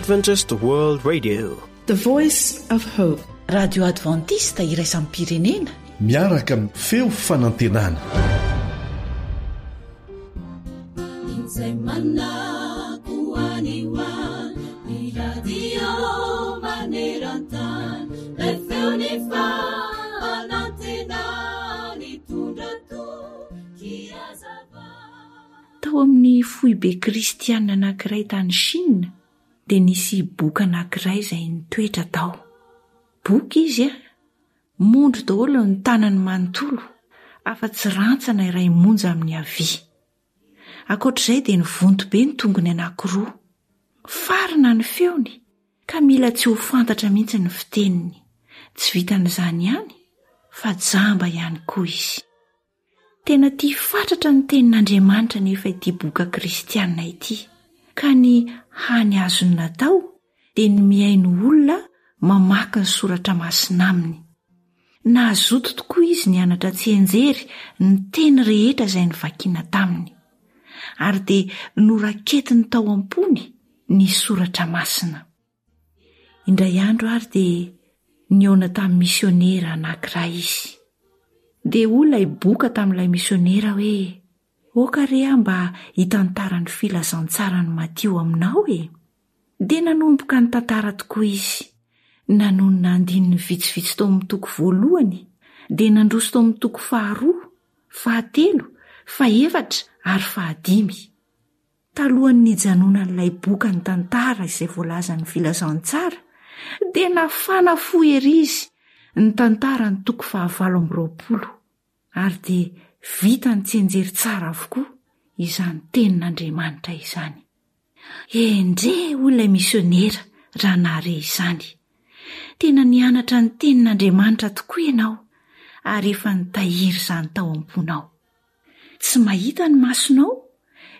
Adventist World Radio. The Voice of Hope. Radio Adventiste iraisam-pirenena. Miaraka amin'ny feo fanantenana. Izay manako any ho any, ny radio maneran-tany, ilay feon'ny fanantenana nitondra toky hazavana. Tao amin'ny foibe kristiana anankiray tany Chine dia nisy boka anankiray izay nitoetra tao. Boka izy a! Mondro daholo ny tanany manontolo, afa-tsy rantsana iray monja amin'ny havia. Ankoatr'izay dia nivonto be ny tongony anankiroa. Farina ny feony ka mila tsy ho fantatra mihitsy ny fiteniny. Tsy vitan'izany ihany fa jamba ihany koa izy. Tena tia fatratra ny Tenin'Andriamanitra anefa ity boka kristiana ity, ka ny hany azony natao dia ny mihaino olona mamaky ny soratra masina aminy. Nazoto tokoa izy nianatra tsianjery ny teny rehetra izay novakiana taminy, ary dia noraketiny tao am-pony ny soratra masina. Indray andro ary dia nihaona tamin'ny misionera anankiray izy. Dia hoy ilay boka tamin'ilay misionera hoe, Aoka re aho mba hitantara ny filazantsaran'i Matio aminao e! Dia nanomboka nitantara tokoa izy. Nanonona andininy vitsivitsy tao amin'ny toko voalohany, dia nandroso tao amin'ny toko faharoa, fahatelo, fahefatra ary fahadimy. Talohan'ny nijanonan'ilay boka nitantara izay voalazan'ny Filazantsara, dia nafana fo ery izy nitantara ny toko fahavalo amby 20, ary dia vitany tsianjery tsara avokoa izany Tenin'Andriamanitra izany. Endrey! hoy ilay misionera raha nahare izany. Tena nianatra ny Tenin'Andriamanitra tokoa ianao, ary efa nitahiry izany tao am-ponao. Tsy mahita ny masonao,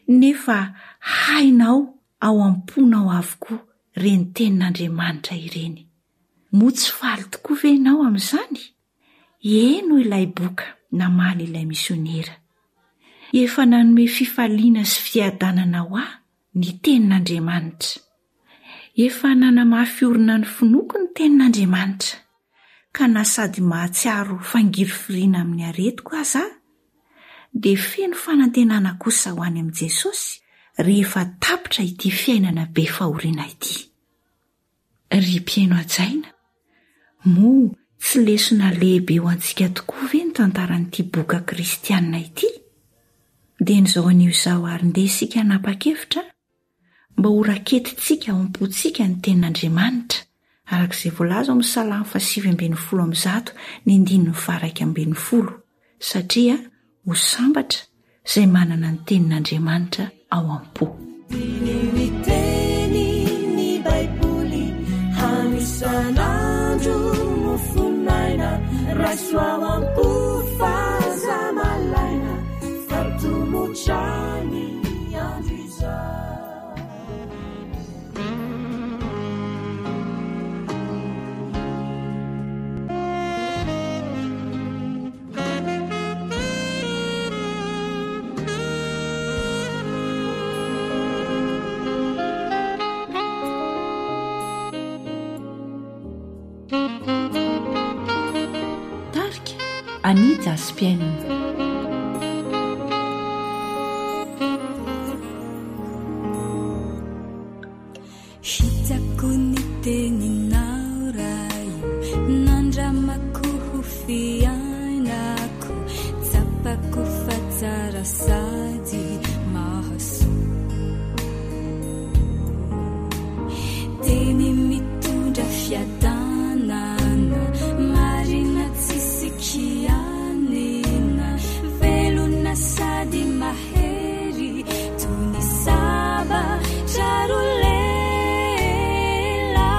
nefa hainao ao am-ponao avokoa ireny tenin'Andriamanitra ireny. Moa tsy faly tokoa ve ianao amin'izany? Eny, hoy ilay boka namaly ilay misionera. Efa nanome fifaliana sy fiadanana ho ahy ny tenin'Andriamanitra. Efa nanamafy orina ny finoako ny tenin'Andriamanitra, ka na sady mahatsiaro fangirifiriana amin'ny aretiko aza aho, dia feno fanantenana kosa ho any amin'i Jesosy rehefa tapitra ity fiainana be fahoriana ity. Ry mpihaino hajaina, moa tsy lesona lehibe ho antsika tokoa ve ny tantaran'ity boka kristiana ity? Dia ny izao anio izao ary ndeha isika hanapa-kevitra mba ho raketintsika ao am-pontsika ny Tenin'Andriamanitra, araka izay voalaza ao amin'ny Salamo fahasivy 115 ny andininy faha 11, satria ho sambatra izay manana ny Tenin'Andriamanitra ao am-po. Diniho ny teny ny Baiboly hano isan'andro mofon'aina raiso ao am-po fa aza malaina fa tomotra ny andro izao. Tarika Annie Jaspienne. Hitako ny teninao Ray o, nandramako ho fiainako, tsapako fa tsara sady mahasoa. Teny mitondra fiadanana, marina tsisy kianina, velona sady mahery. Hery toy ny sabatra roa lela.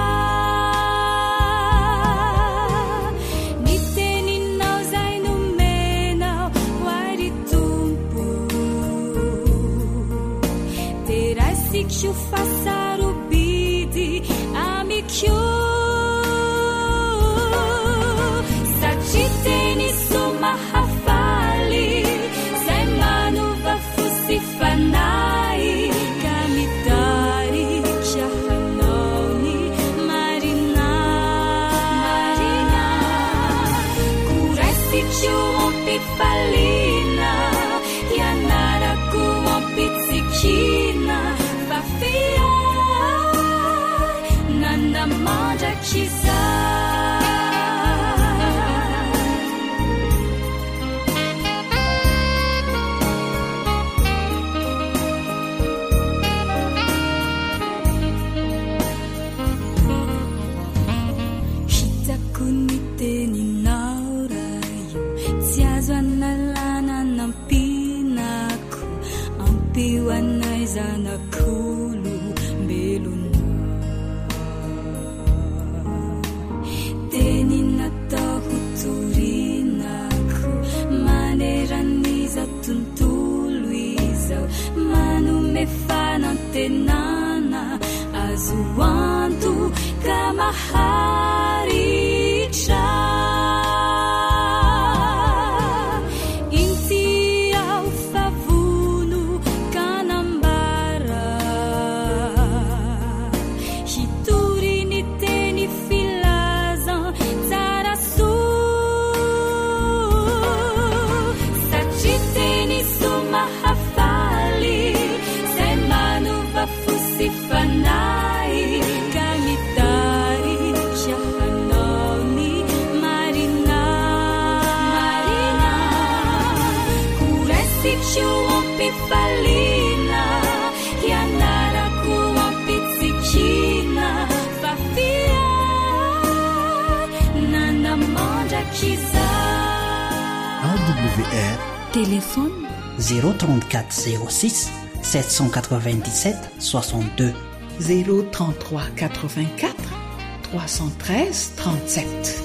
Ny teninao izay nomenao ho ahy ry Tompo. Dia raisiko fa sarobidy amiko. Satria teny soa mahafaly izay manova fo sy fanahy ka mitarika hanao. Horaisiko am-pifaliana, hianarako am-pitsikiana fa fiainana mandrakizay. Hitako ny teninao Ray o, tsy azo analana nampianako, ampio anay zanak'olombelona. Teny natao ho torinako maneran'izao tontolo izao, manome fanantenana azo antoka maharitra. Inty aho fa vono ka nambara hitory ny teny filazantsara soa satria teny soa mahafaly izay manova fo sy fanahy ka mitarika hanao ny marina. Ho raisiko am-pifaliana, hianarako am-pitsikiana fa fiainana mandrakizay. AWR. Téléphone 034 06 797 62. 033 84 313 37.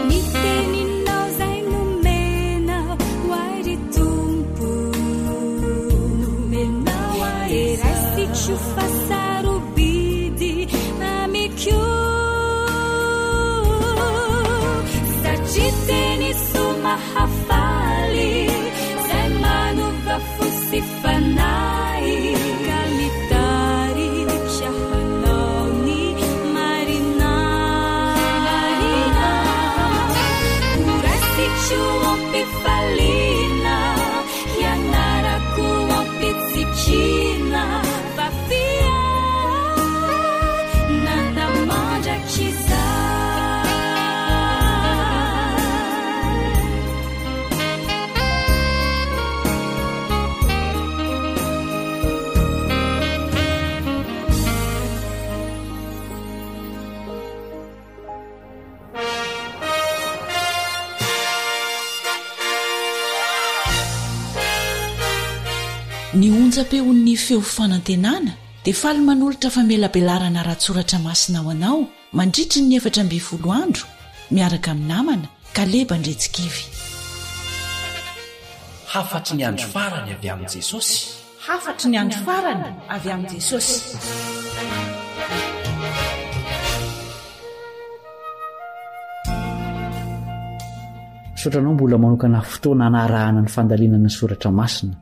Ny teninao izay nomena ho ahy ry Tompo Nomenao ahy Dia raisiko fa sarobidy amiko Satria teny soa mahafaly Izay manova fo sy fanahy Ka mitarika hanao ny marina Ho raisiko am-pifaliana Hianarako am-pitsikiana Fa fiainana mandrakizay. Ny onjam-peon'ny feo fanantenana dia faly manolotra famelabelarana ara-tsoratra masina ho anao mandritry ny 14 andro miaraka amin'ny namana Kaleba Andretsikivy. Hafatry ny andro farany avy amin'i Jesosy. Hafatry ny andro farany avy amin'i Jesosy. Misaotra anao mbola manokana fotoana hanarahana ny fandalinana ny soratra masina.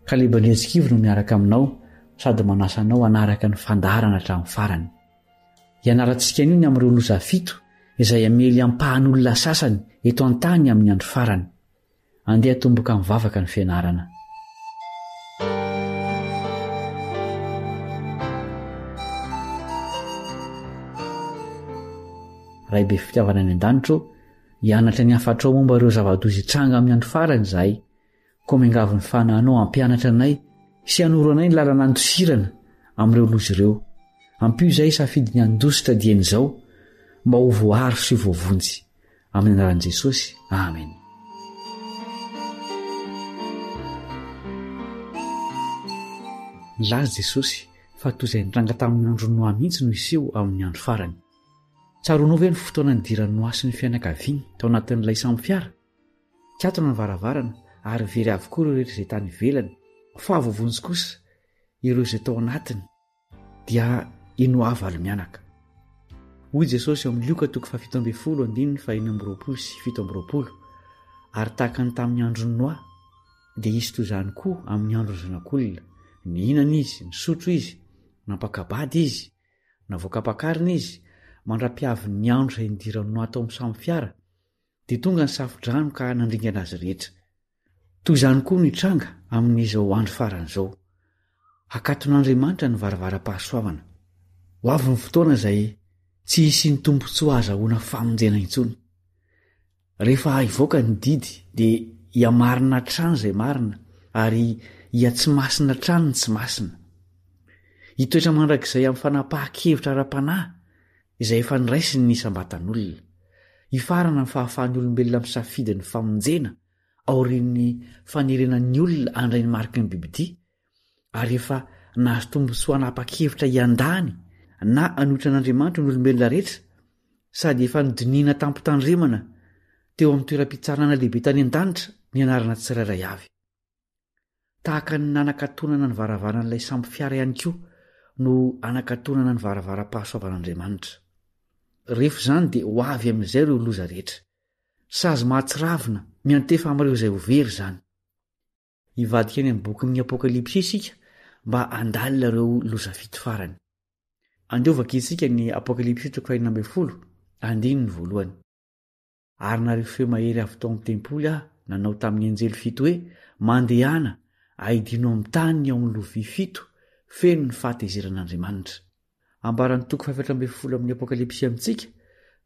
Kaleba Andriantsikivy no miaraka aminao sady manasa anao hanaraka ny fandaharana hatramin'ny farany. Hianarantsika anio ny amin'ireo loza fito izay hamely ampahan'olona sasany eto an-tany amin'ny andro farany. Andeha hatomboka amin'ny vavaka ny fianarana. Ray be fitiavana any an-danitra ô, hianatra ny hafatrao momba ireo zava-doza hitranga amin'ny andro farany izahay. Koa miangavy ny Fanahinao hampianatra anay sy hanoro anay ny lalana andosirana amin'ireo loza ireo. Ampio izahay hisafidy ny handositra dieny izao mba ho voaro sy ho voavonjy. Amin'ny anaran'i Jesosy. Amen. Nilaza Jesosy fa toy izay nitranga tamin'ny andron'i Noa mihitsy no hiseho amin'ny andro farany. Tsaroanao ve ny fotoana nidiran'i Noa sy ny fianakaviany tao anatin'ilay sambo fiara? Nikatona ny varavarana ary very avokoa ireo rehetra izay tany ivelany, fa voavonjy kosa ireo izay tao anatiny, dia i Noa valo mianaka. Hoy Jesosy ao amin'ny Lioka toko fahafito ambin'ny folo andininy fahenina amby roapolo sy 27, Ary tahaka ny tamin'ny andron'i Noa, dia hisy toy izany koa amin'ny andron'ny Zanak'olona, nihinana izy, nisotro izy, nampaka-bady izy, navoaka ampakarina izy, mandra-pihavin'ny andro izay nidiran'i Noa tao amin'ny sambo fiara. Dia tonga ny safo-drano ka nandringana azy rehetra. Toy izany koa no hitranga amin'izao andro farany izao. Hakaton'Andriamanitra ny varavaram-pahasoavana. Ho avy ny fotoana izay tsy hisian'ny tombontsoa hahazahoana famonjena intsony. Rehefa hivoaka ny didy dia hihamarina hatrany izay marina ary hiha-tsy masina hatrany ny tsy masina. Hitoetra mandrakizay amin'ny fanapahan-kevitra ara-panahy izay efa noraisiny ny isam-batan'olona. Hifarana ny fahafahan'ny olombelona misafidy ny famonjena aorian'ny fanerena ny olona handray ny mariky ny bibidia ary efa nahazo tombontsoa hanapa-kevitra hiandany na hanohitra an'Andriamanitra ny olombelona rehetra sady efa nodinihina tamim-pitandremana teo amin'ny toeram-pitsarana lehibe tany an-danitra ny anarana tsirairay avy. Tahaka ny nanakatonana ny varavaran'ilay sambo fiara ihany koa no anakatonana ny varavaram-pahasoavan'Andriamanitra. Rehefa izany dia ho avy amin'izay ireo loza rehetra. Sazy mahatsiravina miantefa amin'ireo izay ho very izany. Hivadika any amin'ny bokin'ny Apokalypsy isika mba handalina ireo loza fito farany. Andeha hovakintsika ny Apokalypsy toko fahenina ambin'ny folo, andininy voalohany. Ary nahare feo mahery avy tao amin'ny tempoly aho nanao tamin'ny anjely fito hoe, Mandehana, aidino amin'ny tany ny ao amin'ny lovia fito feno ny fahatezeran'Andriamanitra. Ambaran'ny toko faha-14 amin'ny Apokalypsy amintsika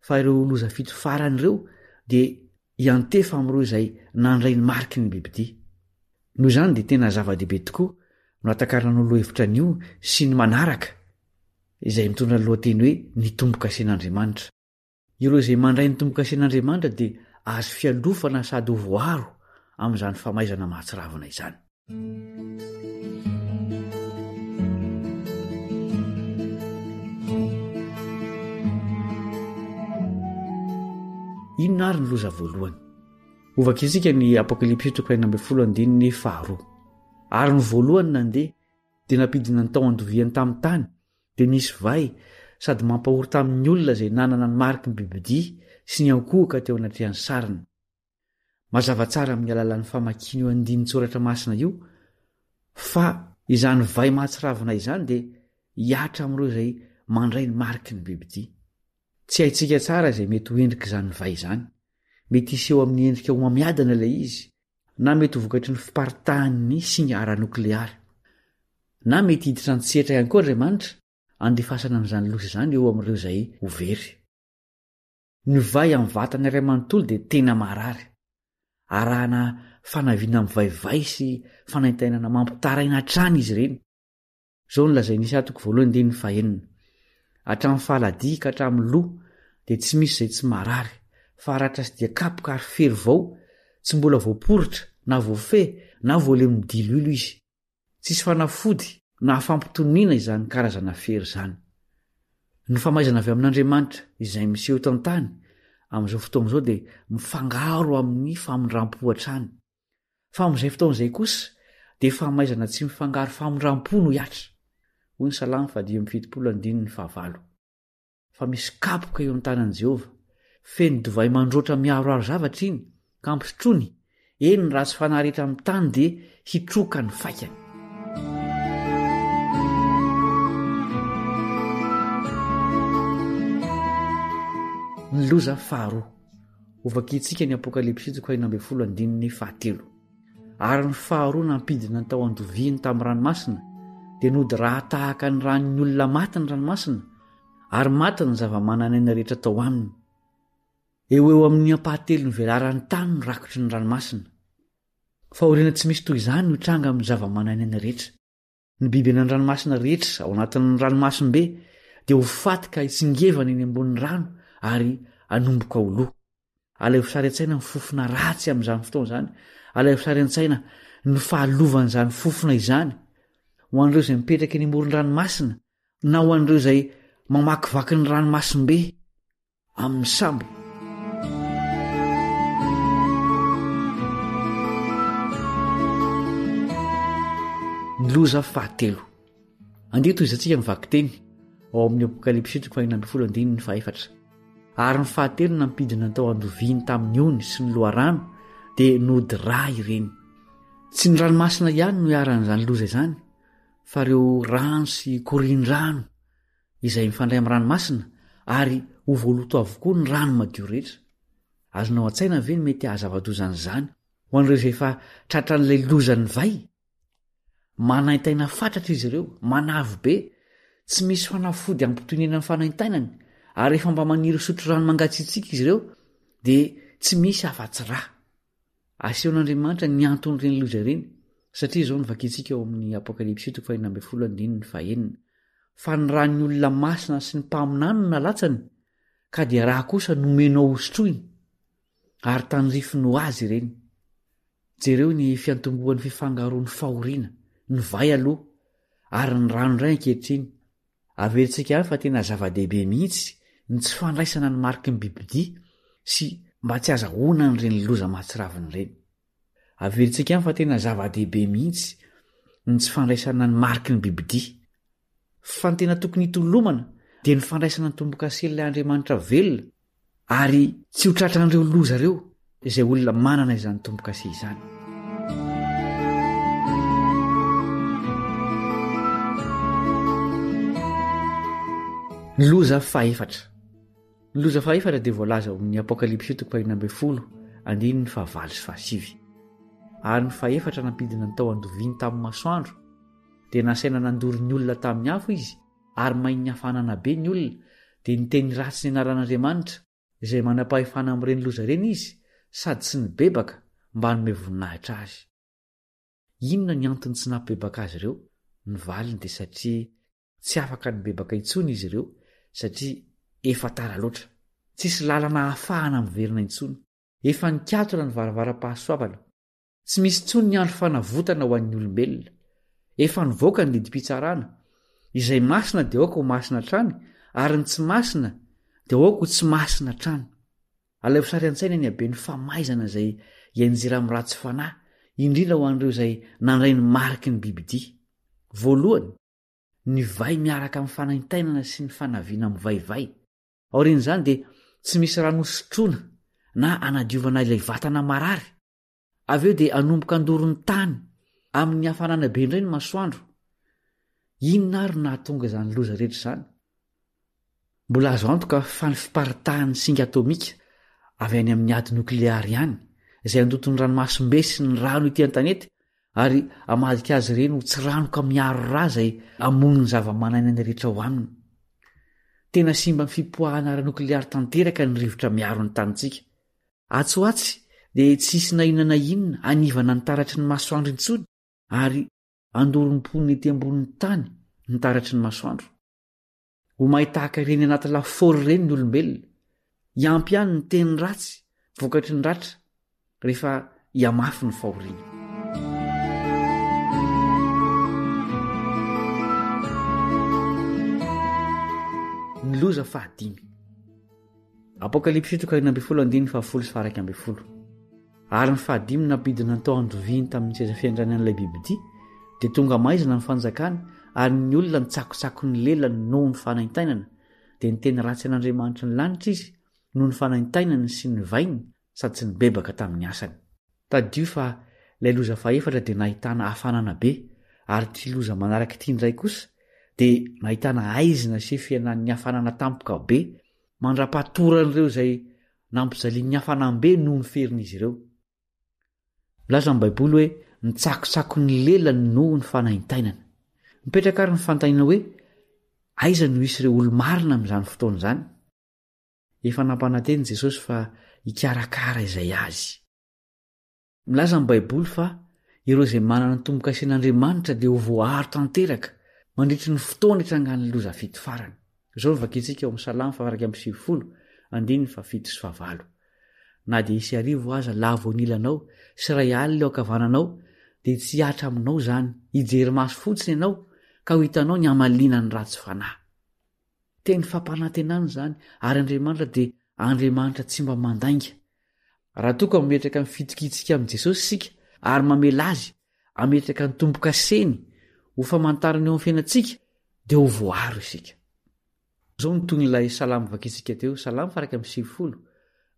fa ireo loza fito farany ireo dia hiantefa amin'ireo izay nandray ny mariky ny bibidia. Noho izany dia tena zava-dehibe tokoa no hatakarana ny lohahevitra anio sy ny manaraka izay mitondra ny lohateny hoe Ny Tombo-kasen'Andriamanitra. Ireo izay mandray ny tombo-kasen'Andriamanitra dia azo fialofana sady ho voaro amin'izany famaizana mahatsiravina izany. Inona ary ny loza voalohany? Hovakintsika ny Apokalypsy toko 16 andininy faharoa. Ary ny voalohany nandeha dia nampidina ny tao an-doviany tamin'ny tany, dia nisy vay sady mampahory tamin'ny olona izay nanana ny mariky ny bibidia sy ny ankohoka teo anatrehan'ny sariny. Mazava tsara amin'ny alalan'ny famakiana io andinin-tsoratra masina io fa izany vay mahatsiravina izany dia hihatra amin'ireo izay mandray ny mariky ny bibidia. Tsy haintsika tsara izay mety ho endrik'izany vay izany. Mety hiseho amin'ny endrika homamiadana ilay izy, na mety ho vokatry ny fiparitahan'ny singa ara-nokleary. Na mety hiditra an-tsehatra ihany koa Andriamanitra handefasana an'izany loza izany eo amin'ireo izay ho very. Ny vay amin'ny vatana iray manontolo dia tena marary. Arahana fanaviana mivaivay sy fanaintainana mampitaraina hatrany izy ireny. Izao no lazain'i Isaia toko voalohany andininy fahenina, Hatramin'ny fahaladia ka hatramin'ny loha dia tsy misy izay tsy marary, fa ratra sy dia kapoka ary fery vao, tsy mbola voaporitra na voafehy na voalemin'ny diloilo izy. Tsisy fanafody na fampitoniana izany karazana fery izany. Ny famaizana avy amin'Andriamanitra izay miseho eto an-tany amin'izao fotoana izao dia mifangaro amin'ny famindram-po hatrany. Fa amin'izay fotoana izay kosa dia famaizana tsy mifangaro famindram-po no hihatra, hoy ny Salamo faha-75 andininy fahavalo. Fa misy kapoka eo an-tanan'i Jehovah, feno divay mandroatra miharoharo zavatra iny, ka ampisotroiny, eny ny ratsy fanahy rehetra amin'ny tany dia hitroka ny faikany. Ny loza faharoa. Hovakintsika ny Apokalypsy toko fahenina ambin'ny folo andininy fahatelo. Ary ny faharoa nampidina ny tao an-doviany tamin'ny ranomasina, dia nody raha tahaka ny ran'ny olona maty ny ranomasina, ary maty ny zava-manan'aina rehetra tao aminy. Eo ho eo amin'ny ampahatelon'ny velaran'ny tany no rakotry ny ranomasina. Fahoriana tsy misy toy izany no hitranga amin'ny zava-manan'aina rehetra. Ny biby eny an-dranomasina rehetra ao anatin'ny ranomasimbe dia ho faty ka hitsingevana eny ambonin'ny rano ary hanomboka ho lo. Alaivo sary an-tsaina ny fofona ratsy amin'izany fotoana izany. Alaivo sary an-tsaina ny fahalovan'izany fofona izany ho an'ireo izay mipetraka eny amoron-dranomasina na ho an'ireo izay mamakivaky ny ranomasimbe. amin'ny sambo. Ny loza fahatelo. Andeha tohizantsika ny vakiteny ao amin'ny Apokalypsy toko fahenina ambin'ny folo andininy fahefatra. Ary ny fahatelo nampidina ny tao an-doviany tamin'ny ony sy ny loharano dia nody rà ireny. Tsy ny ranomasina ihany no iharan'izany loza izany fa ireo rano sy korin-drano izay mifandray amin'ny ranomasina ary ho voaloto avokoa ny rano madio rehetra. Azonao an-tsaina ve ny mety hahazava-doza an'izany ho an'ireo izay efa tratran'ilay lozan'ny vay? Manaintaina fatratra izy ireo, manavy be, tsy misy fanafody hampitonena ny fanaintainany, ary rehefa mba maniry hisotro rano mangatsiatsiaka izy ireo, dia tsy misy afa-tsy ra. Asehon'Andriamanitra ny anton'ireny loza ireny, satria izao no vakintsika ao amin'ny Apokalypsy toko fahenina ambin'ny folo andininy fahenina, Fa ny ran'ny olona masina sy ny mpaminany no nalatsany, ka dia ra kosa nomenao hosotroiny, ary tandrifiny ho azy ireny. Jereo ny fiantombohan'ny fifangaroan'ny fahoriana, ny vay aloha, ary ny rano indray ankehitriny. Averintsika ihany fa tena zava-dehibe mihitsy ny tsy fandraisana ny mariky ny bibidia sy mba tsy hazahoana an'ireny loza mahatsiravina ireny. Averintsika ihany fa tena zava-dehibe mihitsy ny tsy fandraisana ny mariky ny bibidia. Fa ny tena tokony hitolomana dia ny fandraisana ny tombokasel'ilay Andriamanitra velona ary tsy ho tratran'ireo loza ireo izay olona manana izany tombokase izany. Ny loza fahefatra. Ny loza fahefatra dia voalaza ao amin'ny Apokalypsy toko fahenina ambin'ny folo, andininy fahavalo sy fahasivy. Ary ny fahefatra nampidina ny tao an-doviany tamin'ny masoandro, dia nasaina nandoro ny olona tamin'ny afo izy, ary main'ny hafanana be ny olona, dia niteny ratsy ny anaran'Andriamanitra, izay manam-pahefana amin'ireny loza ireny izy, sady tsy nibebaka mba hanome voninahitra azy. Inona ny antony tsy nampibebaka azy ireo? Ny valiny dia satria tsy afaka nibebaka intsony izy ireo, satria efa tara loatra. Tsisy lalana ahafahana miverina intsony. Efa nikatona ny varavaram-pahasoavana. Tsy misy intsony ny andro fanavotana ho an'ny olombelona. Efa nivoaka ny didim-pitsarana. Izay masina dia aoka ho masina hatrany, ary ny tsy masina dia aoka ho tsy masina hatrany. Alaivo sary an-tsaina ny haben'ny famaizana izay hianjera amin'ny ratsy fanahy, indrindra ho an'ireo izay nandray ny mariky ny bibidia. Voalohany, ny vay miaraka amin'ny fanaintainana sy ny fanaviana mivaivay. Aorian'izany dia tsy misy rano hosotroina na hanadiovana ilay vatana marary. Avy eo dia hanomboka handoro ny tany amin'ny hafanana be indray ny masoandro. Inona ary no nahatonga izany loza rehetra izany? Mbola azo antoka fa ny fiparitahan'ny singa atomika avy any amin'ny ady nokleary ihany, izay handoto ny ranomasimbe sy ny rano ety an-tanety ary hamadika azy ireny ho tsiranoka miaro ra izay hamono ny zavamananaina rehetra ao aminy. Tena simban'ny fipoahana ara-nokleary tanteraka ny rivotra miaro ny tanintsika. Atsy ho atsy dia tsy hisy na inona na inona hanivana ny taratry ny masoandro intsony ary handoro ny mponina ety ambonin'ny tany ny taratry ny masoandro. Ho may tahaka ireny anaty lafaoro ireny ny olombelona. Hiampy ihany ny teny ratsy vokatry ny ratra rehefa hihamafy ny fahoriana. Ny loza fahadimy. Apokalypsy toko 16 andininy fahafolo sy faha 11. Ary ny fahadimy nampidina ny tao an-doviany tamin'ny seza fiandrianan'ilay bibidia, dia tonga maizina ny fanjakany, ary ny olona nitsakotsako ny lelany noho ny fanaintainana, dia niteny ratsy an'Andriamanitry ny lanitra izy noho ny fanaintainany sy ny vainy sady tsy nibebaka tamin'ny asany. Tadidio fa ilay loza fahefatra dia nahitana hafanana be, ary ity loza manaraka ity indray kosa dia nahitana haizina sy fihenan'ny hafanana tampoka be mandra-pahatoran'ireo izay nampijalian'ny hafanam-be noho ny ferin'izy ireo. Milaza ny Baiboly hoe nitsakotsako ny lelany noho ny fanaintainana. Mipetraka àry ny fanontaniana hoe, Aiza no hisy ireo olo-marina amin'izany fotoana izany? Efa nampanantena i Jesosy fa hikarakara izay azy. Milaza ny Baiboly fa ireo izay manana ny tombo-kasen'Andriamanitra dia ho voaaro tanteraka mandritry ny fotoana itrangan'ny loza fito farany. Izao no vakintsika ao amin'ny Salamo faha-91, andininy fahafito sy fahavalo. Na dia hisy arivo aza lavo anilanao sy iray alina eo ankavananao, dia tsy hihatra aminao izany, hijery maso fotsiny ianao, ka ho hitanao ny hamaliana ny ratsy fanahy. Teny fampanantenana izany, ary Andriamanitra dia Andriamanitra tsy mba mandainga. Raha toa ka mametraka ny fitokiantsika amin'i Jesosy isika ary mamela Azy hametraka ny tombo-kaseny ho famantarana eo amin'ny fiainantsika, dia ho voaro isika. Izao no tohin'ilay salamo vakintsika teo, Salamo faha 91,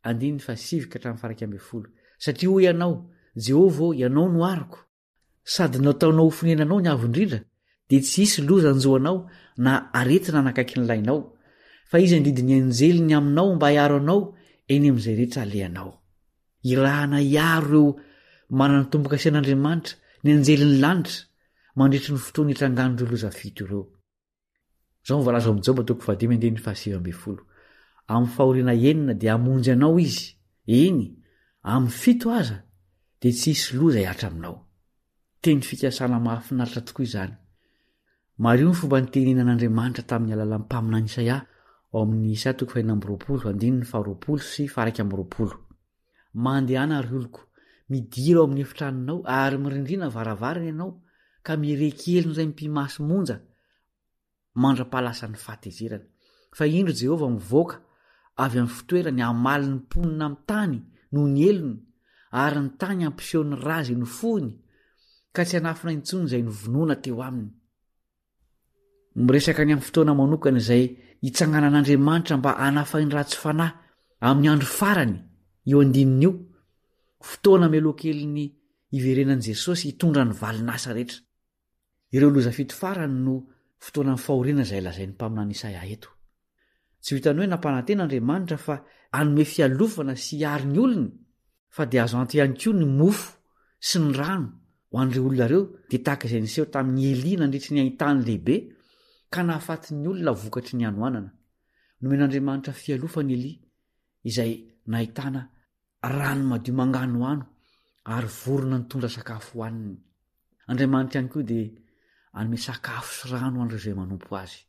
andininy fahasivy ka hatramin'ny faha 11, Satria hoy Ianao, Jehovah ô, Ianao no aroko, Sady nataonao ho fonenanao ny Avo Indrindra, dia tsy hisy loza hanjo anao na aretina hanakaiky ny lainao. Fa Izy handidy ny anjeliny aminao mba hiaro anao eny amin'izay rehetra alehanao. Irahana hiaro ireo manana ny tombo-kasen'Andriamanitra, ny anjelin'ny lanitra, mandritry ny fotoana hitrangan'ireo loza fito ireo. Izao no voalaza ao amin'ny Joba toko fahadimy andininy fahasivy ambin'ny folo, Amin'ny fahoriana enina dia hamonjy anao izy, eny, amin'ny fito aza dia tsy hisy loza hihatra aminao. Teny fikasana mahafinaritra tokoa izany. Mariho ny fomba nitenenan'Andriamanitra tamin'ny alalan'ny mpaminany Isaia ao amin'ny Isaia toko fahenina amby roapolo, andininy faharoapolo sy faha-iraika amby roapolo. Mandehana ry oloko, midira ao amin'ny efitranonao ary mirindrina varavarana ianao ka mirehy kely indray mipi-maso monja mandra-pahalasan'ny fahatezerana. Fa indro Jehovah mivoaka avy amin'ny fitoerany hamaly ny mponina amin'ny tany noho ny helony, ary ny tany hampiseho ny ra izay nofohiny, ka tsy hanafina intsony izay novonoina teo aminy. Miresaka ny amin'ny fotoana manokana izay hitsanganan'Andriamanitra mba hanafay ny ratsy fanahy amin'ny andro farany io andininy io, fotoana mialoha kelin'ny hiverenan'i Jesosy hitondra ny valin'asa rehetra. Ireo loza fito farany no fotoanan'ny fahoriana izay lazain'ny mpaminany Isaia eto. Tsy vitan'ny hoe nampanantena Andriamanitra fa hanome fialofana sy hiaro ny olony, fa dia azo antoka ihany koa ny mofo sy ny rano ho an'ireo olona ireo, dia tahaka izay niseho tamin'i Elia nandritry ny haintany lehibe ka nahafaty ny olona vokatry ny hanoanana. Nomen'Andriamanitra fialofana Elia, izay nahitana rano madio manganohano ary vorona nitondra sakafo hohaniny. Andriamanitra ihany koa dia hanome sakafo sy rano ho an'ireo izay manompo azy.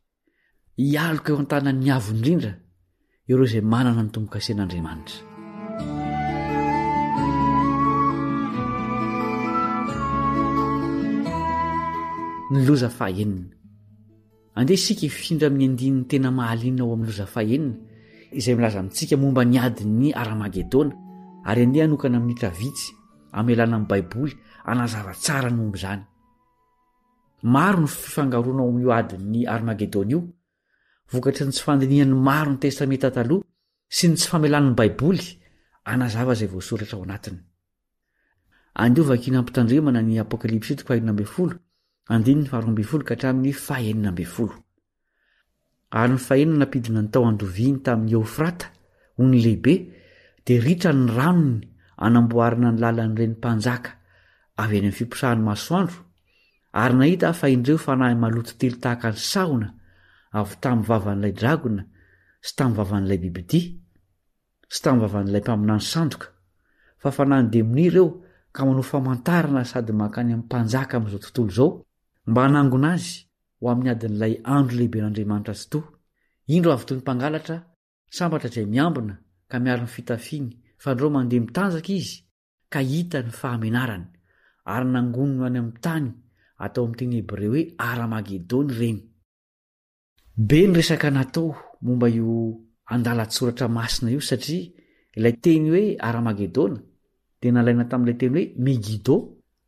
Hialoka eo an-tanan'ny Avo Indrindra ireo izay manana ny tombo-kasen'Andriamanitra. Ny loza fahenina. Andeha isika hifindra amin'ny andininy tena mahaliana ao amin'ny loza fahenina, izay milaza amintsika momba ny adin'ny Aramagedona, ary andeha hanokana minitra vitsy hamelana ny Baiboly hanazava tsara ny momba izany. Maro ny fifangaroana ao amin'io adin'ny Armagedona io, vokatry ny tsy fandinihan'ny maro ny Testamenta Taloha sy ny tsy famelan'ny Baiboly hanazava izay voasoratra ao anatiny. Andeha hovakina am-pitandremana ny Apokalypsy toko fahenina ambin'ny folo, andininy faharoa ambin'ny folo ka hatramin'ny fahenina ambin'ny folo. Ary ny fahenina nampidina ny tao an-doviany tamin'i Eofrata, ony lehibe, dia ritra ny ranony hanamboarana ny lalan'ireny mpanjaka avy any amin'ny fiposahan'ny masoandro, ary nahita aho fa indreo fanahy maloto telo tahaka ny sahona avy tamin'ny vavan'ilay dragona sy tamin'ny vavan'ilay bibidia sy tamin'ny vavan'ilay mpaminany sandoka, fa fanahin'ny demonia ireo ka manao famantarana sady mankany amin'ny mpanjaka amin'izao tontolo izao mba hanangona azy ho amin'ny adin'ilay andro lehiben'Andriamanitra Tsitoha. Indro avy toy ny mpangalatra, sambatra izay miambina ka miaro ny fitafiany, fandrao mandeha mitanjaka izy ka hita ny fahamenarany, ary nangoniny ho any amin'ny tany atao amin'ny teny hebreo hoe Aramagedona ireny. Be ny resaka natao momba io andalan-tsoratra masina io satria ilay teny hoe Aramagedona dia nalaina tamin'ilay teny hoe Megido,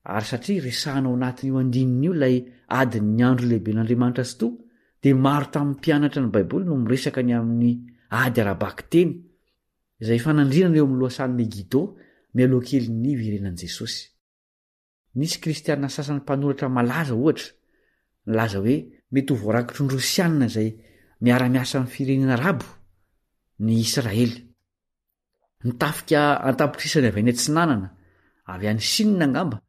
ary satria resahina ao anatin'io andininy io ilay adin'ny andro lehiben'Andriamanitra Tsitoha, dia maro tamin'ny mpianatra ny Baiboly no miresaka ny amin'ny ady ara-bakiteny izay ifanandrinana eo amin'ny lohasahan'i Megido mialoha kelin'ny hiverenan'i Jesosy. Nisy Kristiana sasany mpanoratra malaza, ohatra, nilaza hoe mety ho voarakitry ny Rosiana izay miara-miasa amin'ny firenena arabo ny Israely. Ny tafika an-tapitrisany avy any atsinanana, avy any Chine angamba,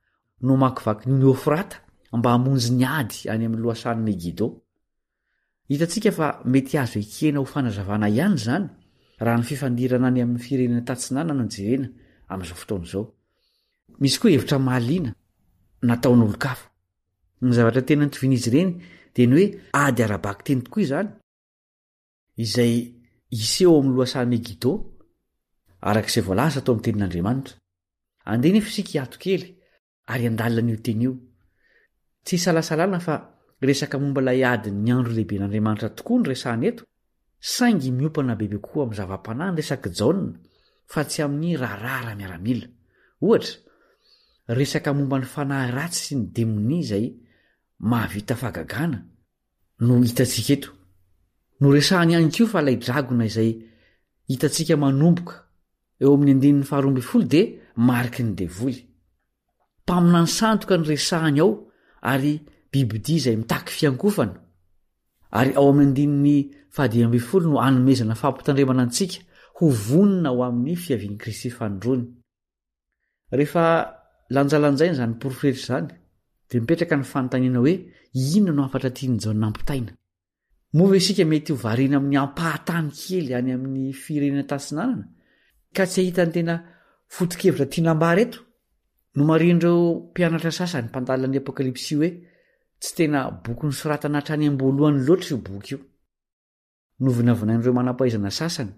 no hamakivaky ny ony Eofrata mba hamonjy ny ady any amin'ny lohasahan'i Megido. Hitantsika fa mety azo ekena ho fanazavana ihany izany raha ny fifandirana any amin'ny firenena tatsinanana no jerena amin'izao fotoana izao. Misy koa hevitra mahaliana nataon'olon-kafa. Ny zavatra tena nitovian'izy ireny dia ny hoe ady ara-bakiteny tokoa izany, izay hiseho ao amin'ny lohasaha Megido, araka izay voalaza tao amin'ny Tenin'Andriamanitra. Andeha nefa isika hiato kely ary handalina an'io teny io. Tsy isalasalana fa resaka momba ilay adin'ny andro lehiben'Andriamanitra tokoa no resahana eto, saingy miompana bebe kokoa amin'ny zava-panahy ny resak'i Jaona fa tsy amin'ny raharaha ara-miaramila. Ohatra, resaka momba ny fanahy ratsy sy ny demonia izay mahavita fahagagana no hitantsika eto. Noresahany ihany koa fa ilay dragona izay hitantsika manomboka eo amin'ny andininy faharoa ambin'ny folo dia mariky ny devoly. Mpaminany sandoka no resahany ao ary bibidia izay mitaky fiankofana. Ary ao amin'ny andininy fahadimy ambin'ny folo no anomezana fampitandremana antsika ho vonona ho amin'ny fiavian'i Kristy fanindroany. Rehefa lanjalanjaina izany porofo rehetra izany, dia mipetraka ny fanontaniana hoe inona no hafatra tian'i Jaona hampitaina? Moa ve isika mety ho variana amin'ny ampahan-tany kely any amin'ny firenena tatsinanana ka tsy hahita ny tena foto-kevitra tiana ambara eto? Nomarihin'ireo mpianatra sasany mpandalina ny Apokalypsy hoe tsy tena boky nosoratana hatrany am-boalohany loatra io boky io. Novinavinain'ireo manam-pahaizana sasany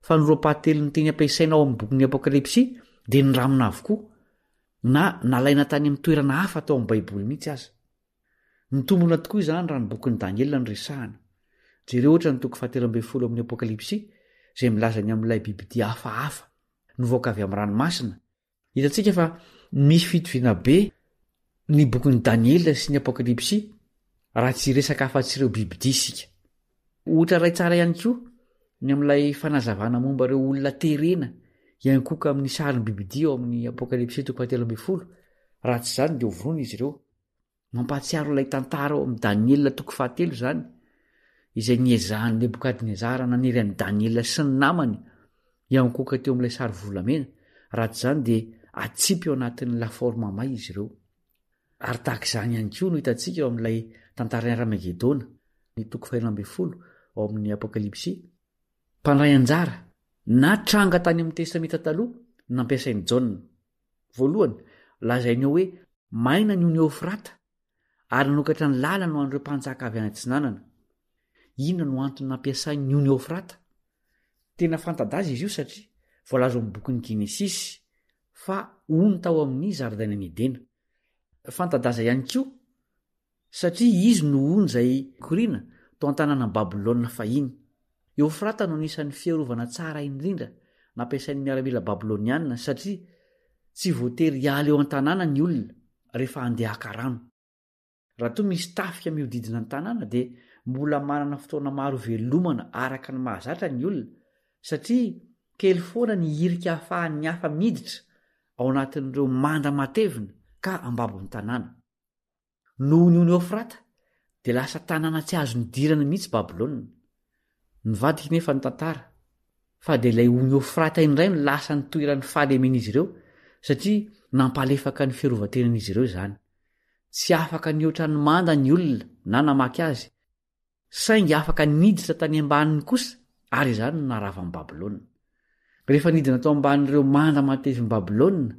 fa ny roa-pahatelon'ny teny ampiasaina ao amin'ny bokin'ny Apokalypsy dia niramina avokoa, na nalaina tany amin'ny toerana hafa tao amin'ny Baiboly mihitsy aza. Mitombina tokoa izany raha ny bokin'i Daniela no resahana. Jereo ohatra ny toko fahatelo ambin'ny folo amin'ny Apokalypsy, izay milaza ny amin'ilay bibidia hafahafa nivoaka avy amin'ny ranomasina, Hitantsika fa misy fitoviana be ny bokin'i Daniela sy ny Apokalypsy, raha tsy hiresaka afa-tsy ireo bibidia isika. Ohatra iray tsara ihany koa ny amin'ilay fanazavana momba ireo olona terena hiankohoka amin'ny sarin'ny bibidia ao amin'ny Apokalypsy toko fahatelo ambin'ny folo, raha tsy izany dia hovonoina izy ireo. Mampahatsiaro ilay tantara ao amin'i Daniela toko fahatelo izany, izay niezahan'i Nebokadnezara nanery an'i Daniela sy ny namany hiankohoka teo amin'ilay sary volamena, raha tsy izany dia atsipy ao anatin'ny lafaoro mamay izy ireo. Ary tahaka izany ihany koa no hitantsika ao amin'ilay tantaran'i Haramagedona, ny toko fahenina ambin'ny folo ao amin'ny Apokalypsy. Mpandray anjara na tranga tany amin'ny Testamenta Taloha no nampiasain'i Jaona. Voalohany, lazainy ao hoe maina ny ony Eofrata ary nanokatra ny lalany ho an'ireo mpanjaka avy any atsinanana. Inona no antony nampiasainy ny ony Eofrata? Tena fanta-daza izy io satria voalaza ao amin'ny bokin'ny Genesisy fa ony tao amin'ny zaridainan'i Edena. Fanta-daza ihany koa Satria izy no ony izay nikoriana tao an-tanànan'i Babylona fahiny. Eofrata no anisan'ny fiarovana tsara indrindra nampiasain'ny miaramila babylonianina, satria tsy voatery hiala eo an-tanàna ny olona rehefa handeha haka rano. Raha toa misy tafika mihodidina ny tanàna, dia mbola manana fotoana maro hivelomana araka ny mahazatra ny olona, satria kely foana ny hirika ahafahan'ny hafa miditra ao anatin'ireo manda matevina ka ambabo ny tanàna. Noho ny ony Eofrata, dia lasa tanàna tsy azo nidirana mihitsy Babylona. Nivadika nefa ny tantara, fa dia ilay ony Eofrata indray no lasa nitoeran'ny fahalemen'izy ireo, satria nampalefaka ny fiarovan-tenan'izy ireo izany. Tsy afaka nihoatra ny manda ny olona na namaky azy, Saingy afaka niditra tany ambaniny kosa, ary izany no naharava an'i Babylona. Rehefa nidina tao ambanin'ireo manda matevin'i Babylona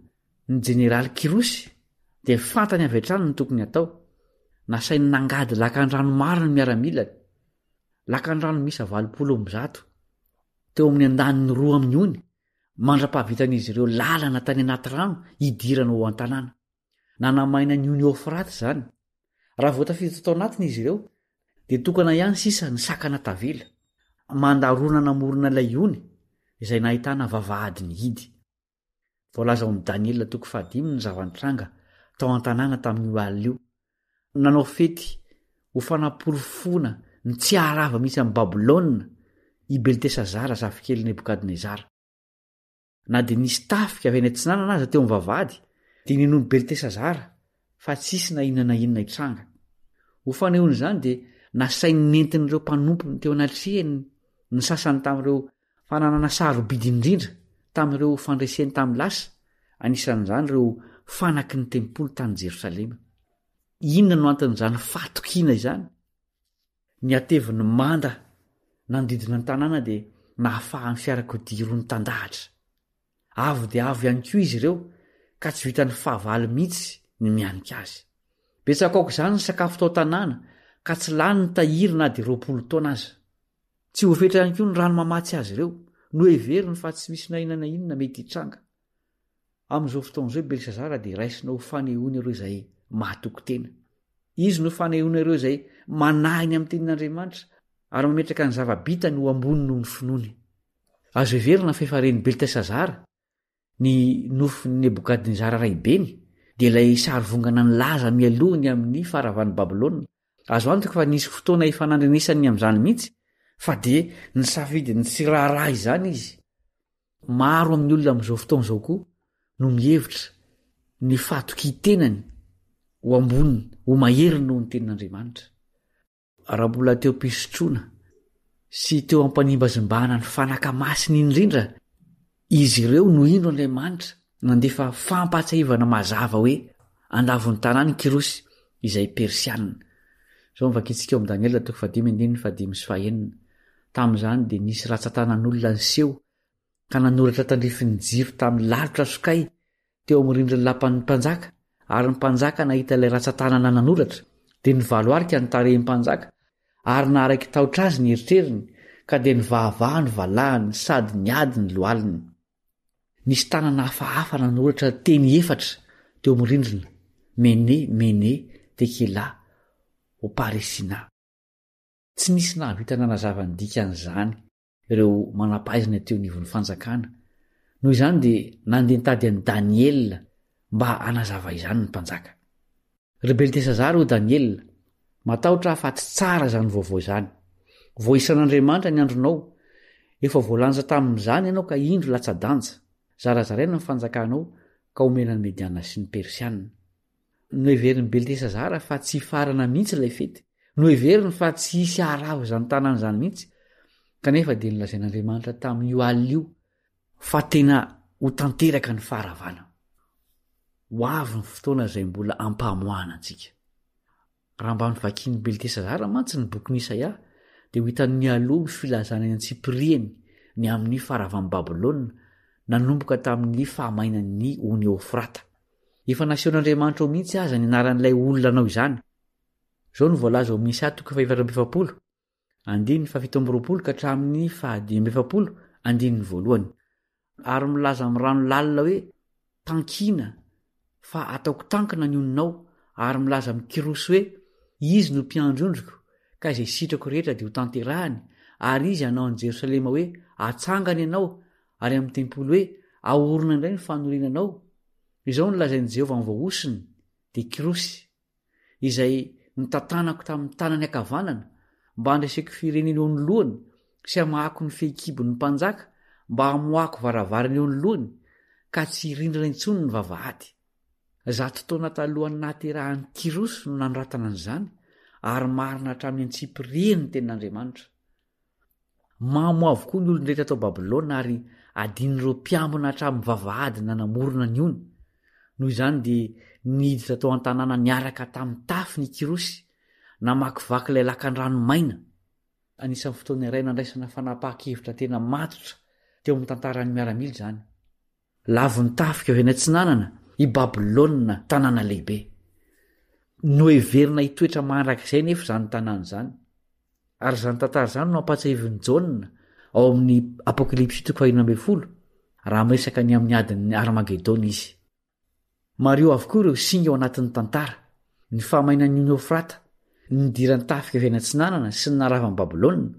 ny jeneraly Kyrosy, dia fantany avy hatrany ny tokony hatao. Nasainy nangady lakandrano maro ny miaramilany. Lakandrano miisa 180, teo amin'ny andaniny roa amin'ny ony, mandra-pahavitan'izy ireo lalana tany anaty rano hidirana ho an-tanàna. Nanamaina ny ony Eofrata izany. Raha vao tafiditra tao anatiny izy ireo, dia tokana ihany sisa ny sakana tavela. Manda roa nanamorona ilay ony, izay nahitana vavahady nihidy. Voalaza ao amin'i Daniela toko fahadimy ny zava-nitranga tao an-tanàna tamin'io alina io. Nanao fety ho fanaporofoana ny tsy haharava mihitsy an'i Babylona i Beltesazara zafikelin'i Nebokadnezara. Na dia nisy tafika avy any atsinanana aza teo amin'ny vavahady, dia ninoan'i Beltesazara fa tsy hisy na inona na inona hitranga. Ho fanehoana izany dia nasainy nentin'ireo mpanompony teo anatrehany ny sasany tamin'ireo fananana sarobidy indrindra tamin'ireo fandreseny tamin'ny lasa, anisan'izany ireo fanaky ny tempoly tany Jerosalema. Inona no anton'izany fahatokiana izany? Ny hatevin'ny manda nanodidina ny tanàna dia nahafahan'ny fiarakodia roa nitandahatra. Avo dia avo ihany koa izy ireo ka tsy vitan'ny fahavalo mihitsy ny mianika azy. Betsaka aoka izany ny sakafo tao an-tanàna ka tsy lany ny tahiry na dia 20 taona aza. Tsy voafetra ihany koa ny rano mamatsy azy ireo. Noheveriny fa tsy misy na inona na inona mety hitranga. Amin'izao fotoana izao i Belsazara dia raisina ho fanehoana ireo izay mahatoky tena. Izy no fanehoana ireo izay manahy ny amin'ny tenin'Andriamanitra ary mametraka ny zava-bitany ho ambony noho ny finoany. Azo heverina fa efa ren'i Beltesazara ny nofin'i Nebokadnezara raibeny, dia ilay sarivongana nilaza mialoha ny amin'ny faharavan'i Babylona. Azo antoka fa nisy fotoana efa nandrenesany ny amin'izany mihitsy, fa dia nisafidy ny tsy raharaha izany izy. Maro amin'ny olona amin'izao fotoana izao koa no mihevitra ny fahatokian-tenany ho ambony, ho mahery noho ny tenin'Andriamanitra. Raha mbola teo am-pisotroana. sy teo am-panimbazimbana ny fanaka masina indrindra izy ireo no indro Andriamanitra nandefa fampahatsiahivana mazava hoe handavo ny tanàna i Kyrosy izay Persiana. Izao no vakintsika ao amin'ny Daniela toko fahadimy andininy fahadimy sy fahenina. Tamin'izany dia nisy ratsan-tanan'olona niseho ka nanoratra tandrifin'ny jiro tamin'ny lalotra sokay teo amin'ny rindrin'ny lapan'ny mpanjaka, ary ny mpanjaka nahita ilay ratsan-tanana nanoratra, dia nivaloarika ny tarehin'ny mpanjaka, ary naharaiki-tahotra azy ny eritreriny, ka dia nivahavaha ny valahany sady niady ny lohaliny. Nisy tanana hafahafa nanoratra teny efatra teo amin'ny rindrina, Mene, Mene, Tekela, Oparesina. Tsy nisy nahavita nanazava ny dikan'izany ireo manam-pahaizana teo anivon'ny fanjakana. Noho izany dia nandeha nitady an'i Daniela mba hanazava izany ny mpanjaka. Ry Beltesazara, hoy Daniela, matahotra aho fa tsy tsara izany vaovao izany. Voaisan'Andriamanitra ny andronao. Efa voalanja tamin'izany ianao ka indro latsa-danja. Zarazaraina ny fanjakanao ka omena ny Mediana sy ny Persiana. Noheverin'i Beltesazara fa tsy hifarana mihitsy ilay fety. Noheveriny fa tsy hisy haharava izany tanàna izany mihitsy. Kanefa dia nolazain'Andriamanitra tamin'io alina io fa tena ho tanteraka ny faharavana. Ho avy ny fotoana izay mbola hampamoahana antsika. Raha mba novakian'i Beltesazara mantsy ny bokin'i Isaia, dia ho hitany mialoha ny filazana ny antsipiriany ny amin'ny faharavan'i Babylona nanomboka tamin'ny fahamainan'ny ony Eofrata. Efa nasehon'Andriamanitra ao mihitsy aza ny anaran'ilay olona nanao izany. Izao no voalaza ao amin'ny Isaia toko faha-44, andininy fahafito amby 20 ka hatramin'ny faha-45, andininy voalohany. Ary milaza amin'ny rano lalina hoe, Tankina, fa ataoko tankina ny oninao, ary milaza amin'i Kyrosy hoe, Izy no mpiandry ondriko, ka izay sitrako rehetra dia hotanterahiny, ary izy hanao an'i Jerosalema hoe, Atsangana ianao, ary amin'ny tempoly hoe, Ahorina indray ny fanorenanao. Izao no lazain'i Jehovah amin'ny voahosony, dia Kyrosy, izay notantanako tamin'ny tanany ankavanana, mba handreseko firenena eo anoloany sy hamahako ny fehikibon'ny mpanjaka, mba hamoahako varavarana eo anoloany, ka tsy hirindrana intsony ny vavahady. Zato taona talohan'ny nahaterahan'i Kyrosy no nanoratana an'izany, ary marina hatramin'ny antsipiriany ny tenin'Andriamanitra. Mamo avokoa ny olon-drehetra tao Babylona ary adin'ireo mpiambina hatramin'ny vavahady nanamorona ny ony. Noho izany dia niditra tao an-tanàna niaraka tamin'ny tafiny i Kyrosy, namakivaky ilay lakandrano maina. Anisan'ny fotoana iray nandraisana fanapahan-kevitra tena matotra teo amin'ny tantaran'ny miaramila izany. Lavon'ny tafika avy any atsinanana i Babylona, tanàna lehibe. Noheverina hitoetra mandrakizay anefa izany tanàna izany. Ary izany tantara izany no ampahatsiahivin'i Jaona ao amin'ny Apokalypsy toko fahenina ambin'ny folo, raha miresaka ny amin'ny adin'ny Armagedona izy. Mariho avokoa ireo singa ao anatin'ny tantara, ny fahamainan'ny ony Eofrata, ny nidiran'ny tafika avy any atsinanana sy ny naharavan'i Babylona,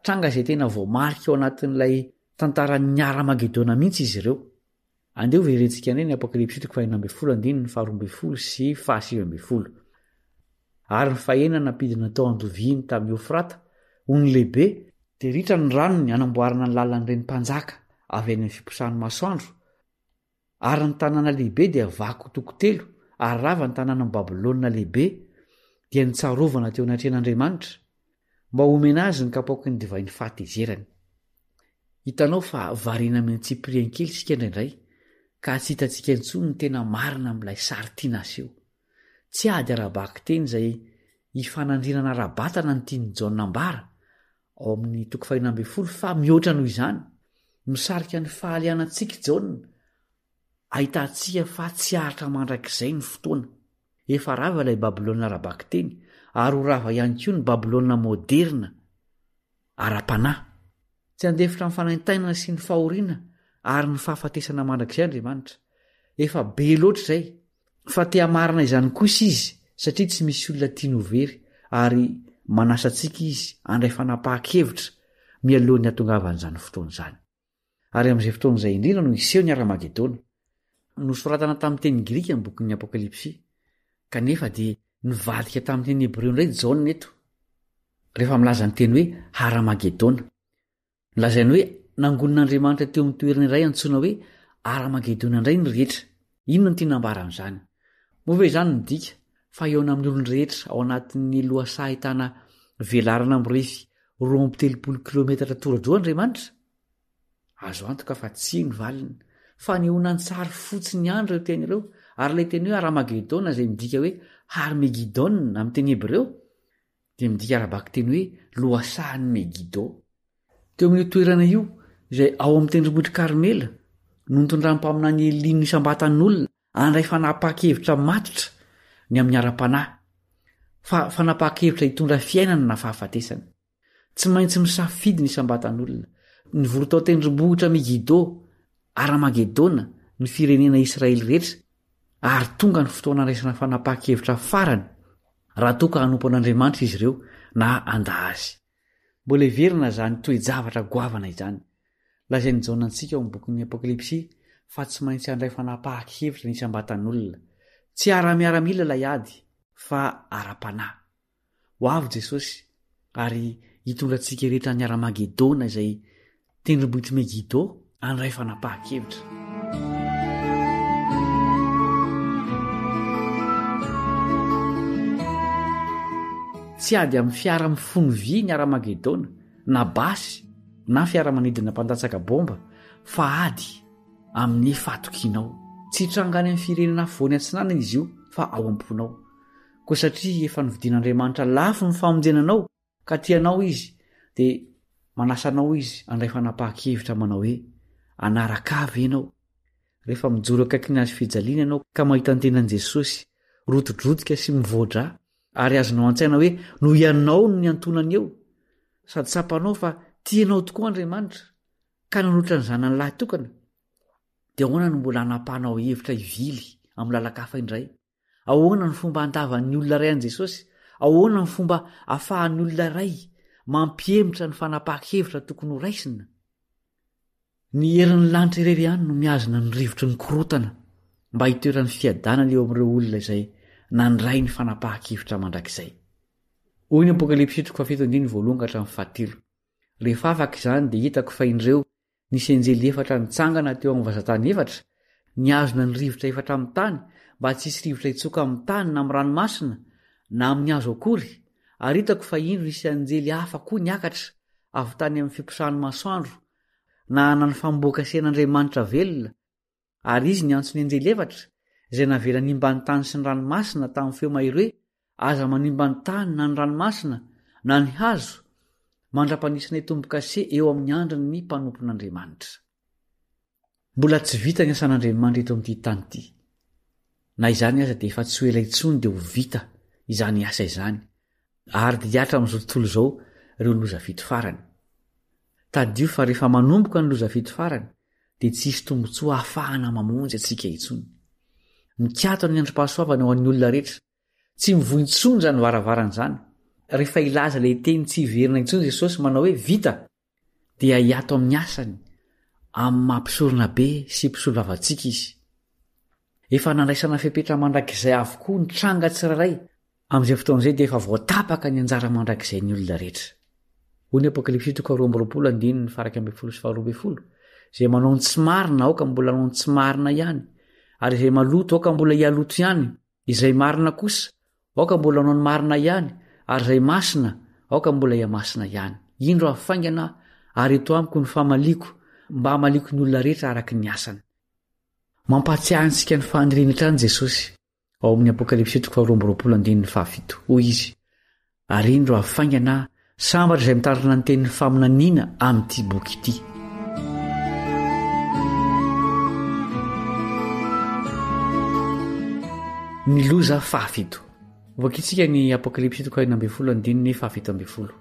tranga izay tena voamarika ao anatin'ilay tantaran'ny Haramagedona mihitsy izy ireo. Andeha hoverentsika indray ny Apokalypsy toko fahenina ambin'ny folo andininy faharoa ambin'ny folo sy fahasivy ambin'ny folo. Ary ny fahenina nampidina tao an-doviany tamin'i Eofrata, ony lehibe, dia ritra ny ranony hanamboarana ny lalan'ireny mpanjaka avy any amin'ny fiposahan'ny masoandro, Ary ny tanàna lehibe dia vaky ho toko telo, ary rava ny tanànan'i Babylona lehibe, dia nitsarovana teo anatrehan'Andriamanitra, mba homena azy ny kapoaky ny divain'ny fahatezerany. Hitanao fa variana amin'ny antsipiriany kely isika indraindray, ka tsy hitantsika intsony ny tena marina amin'ilay sary tiana aseho. Tsy ady ara-bakiteny izay ifanandrinana ara-batana no tian'i Jaona ambara, ao amin'ny toko fahenina ambin'ny folo fa mihoatra noho izany, misarika ny fahalianantsika i Jaona ahitantsika fa tsy haharitra mandrakizay ny fotoana. Efa rava ilay Babylona ara-bakiteny, ary ho rava ihany koa ny Babylona moderina ara-panahy. Tsy handefitra ny fanaintainana sy ny fahoriana ary ny fahafatesana mandrakizay Andriamanitra. Efa be loatra izay. Fa te hamarana izany kosa Izy satria tsy misy olona tiany ho very ary manasa antsika Izy handray fanapahan-kevitra mialohan'ny hatongavan'izany fotoana izany. Ary amin'izay fotoana izay indrindra no hiseho ny Haramagedona. Nosoratana tamin'ny teny grika ny bokin'ny Apokalypsy, kanefa dia nivadika tamin'ny teny hebreo indray Jaona eto, rehefa milaza ny teny hoe Haramagedona. Nolazainy hoe nangonin'Andriamanitra teo amin'ny toerana iray antsoina hoe Haramagedona indray ny rehetra. Inona no tiana ambara amin'izany? Moa ve izany midika fa hihaona amin'ny olon-drehetra ao anatin'ny lohasaha ahitana velarana mirefy. 32 kilometatra tora-droa Andriamanitra? Azo antoka fa tsia ny valiny. Fanehoana an-tsary fotsiny ihany ireo teny ireo, ary ilay teny hoe Haramagedona izay midika hoe Har-Megidon amin'ny teny hebreo dia midika ara-bakiteny hoe Lohasahan'i Megido. Teo amin'io toerana io, izay ao amin'ny tendrombohitr'i Karmela, no nitondran'ny mpaminany Elia ny isam-batan'olona handray fanapahan-kevitra matotra ny amin'ny ara-panahy, fa fanapahan-kevitra hitondra fiainana na fahafatesana. Tsy maintsy misafidy ny isam-batan'olona. Nivory tao an-tendrombohitra Megido, Aramagedona, ny firenena Israely rehetra, ary tonga ny fotoana handraisana fanapahan-kevitra farany raha toa ka hanompo an'Andriamanitra izy ireo na handà azy. Mbola heverina izany toe-javatra goavana izany. Lazain'i Jaona antsika ao amin'ny bokin'ny Apokalypsy fa tsy maintsy handray fanapahan-kevitra ny isam-batan'olona. Tsy ara-miaramila ilay ady, fa ara-panahy. Ho avy Jesosy ary hitondra antsika rehetra any Haramagedona izay tendrombohitr'i Megido handray fanapahan-kevitra. Tsy ady amin'ny fiara mifono vy ny Haramagedona, na basy, na fiaramanidina mpandatsaka bomba, fa ady amin'ny fahatokianao. Tsy hitranga any amin'ny firenena afovoany atsinanana izy io, fa ao am-ponao. Koa satria efa novidin'Andriamanitra lafo ny famonjena anao ka tia anao Izy, dia manasa anao Izy handray fanapahan-kevitra manao hoe, Hanaraka Ahy ve ianao? Rehefa mijoro akaikin'ny hazo fijaliana ianao ka mahita ny tenan'i Jesosy rotidrotika sy mivoa-drà, ary azonao an-tsaina hoe noho ianao no niantonany eo, sady tsapanao fa tia anao tokoa Andriamanitra ka nanolotra ny Zanany lahitokana, dia ahoana no mbola hanapahanao hevitra hivily amin'ny lalan-kafa indray? Ahoana ny fomba handavan'ny olona iray an'i Jesosy? Ahoana ny fomba ahafahan'ny olona iray mampihemotra ny fanapahan-kevitra tokony horaisina? Ny herin'ny lanitra irery ihany no mihazona ny rivotry ny korontana mba hitoeran'ny fiadanana eo amin'ireo olona izay nandray ny fanapahan-kevitra mandrakizay. Hoy ny Apokalypsy toko fahafito andininy voalohany ka hatramin'ny fahatelo. Rehefa afaka izany dia hitako fa indreo Nisy anjely efatra nitsangana teo amin'ny vazan-tany efatra, nihazona ny rivotra efatra amin'ny tany, mba tsy hisy rivotra hitsoka amin'ny tany na amin'ny ranomasina, na amin'ny hazo akory. Ary hitako fa indro nisy anjely hafa koa niakatra avy tany amin'ny fiposahan'ny masoandro, nanana ny fanombohan-kasen'Andriamanitra velona, Ary izy niantso ny anjely efatra, izay navela hanimba ny tany sy ny ranomasina, tamin'ny feo mahery hoe, Aza manimba ny tany na ny ranomasina na ny hazo, mandra-panisanay tombo-kase eo amin'ny andrin'ny mpanompon'Andriamanitra. Mbola tsy vita ny asan'Andriamanitra eto amin'ity tany ity. Na izany aza dia efa tsy ho ela intsony dia ho vita izany asa izany, ary dia hihatra amin'izao tontolo izao ireo loza fito farany. Tadidio fa rehefa manomboka ny loza fito farany, dia tsy hisy tombontsoa hahafahana mamonjy antsika intsony. Mikatona ny androm-pahasoavana ho an'ny olona rehetra. Tsy mivoha intsony izany varavarana izany. Rehefa hilaza ilay teny tsy hiverina intsony Jesosy manao hoe vita, dia hiato amin'ny asany amin'ny maha mpisoronabe sy mpisolovava antsika izy. Efa nandraisana fepetra mandrakizay avokoa ny tranga tsirairay Amin'izay fotoana izay dia efa voatapaka ny anjara mandrakizain'ny olona rehetra. Hoy ny Apokalypsy toko faharoa andininy faha-11 sy faha-12, Izay manao ny tsy marina aoka mbola hanao ny tsy marina ihany, ary izay maloto aoka mbola hihaloto ihany, izay marina kosa aoka mbola hanao ny marina ihany, ary izay masina aoka mbola hihamasina ihany. Indro avy faingana aho, ary eto amiko ny famaliako, mba hamaliako ny olona rehetra araka ny asany. Mampahatsiahy antsika ny faniriany hatrany Jesosy. Ao amin'ny Apokalypsy toko faharoa amby 22 andininy fahafito, hoy izy, Ary indro avy faingana aho, sambatra izay mitandrina ny tenin'ny faminaniana amin'ity boky ity. Ny loza fahafito. Vakintsika ny Apokalypsy toko fahenina ambin'ny folo andininy fahafito ambin'ny folo.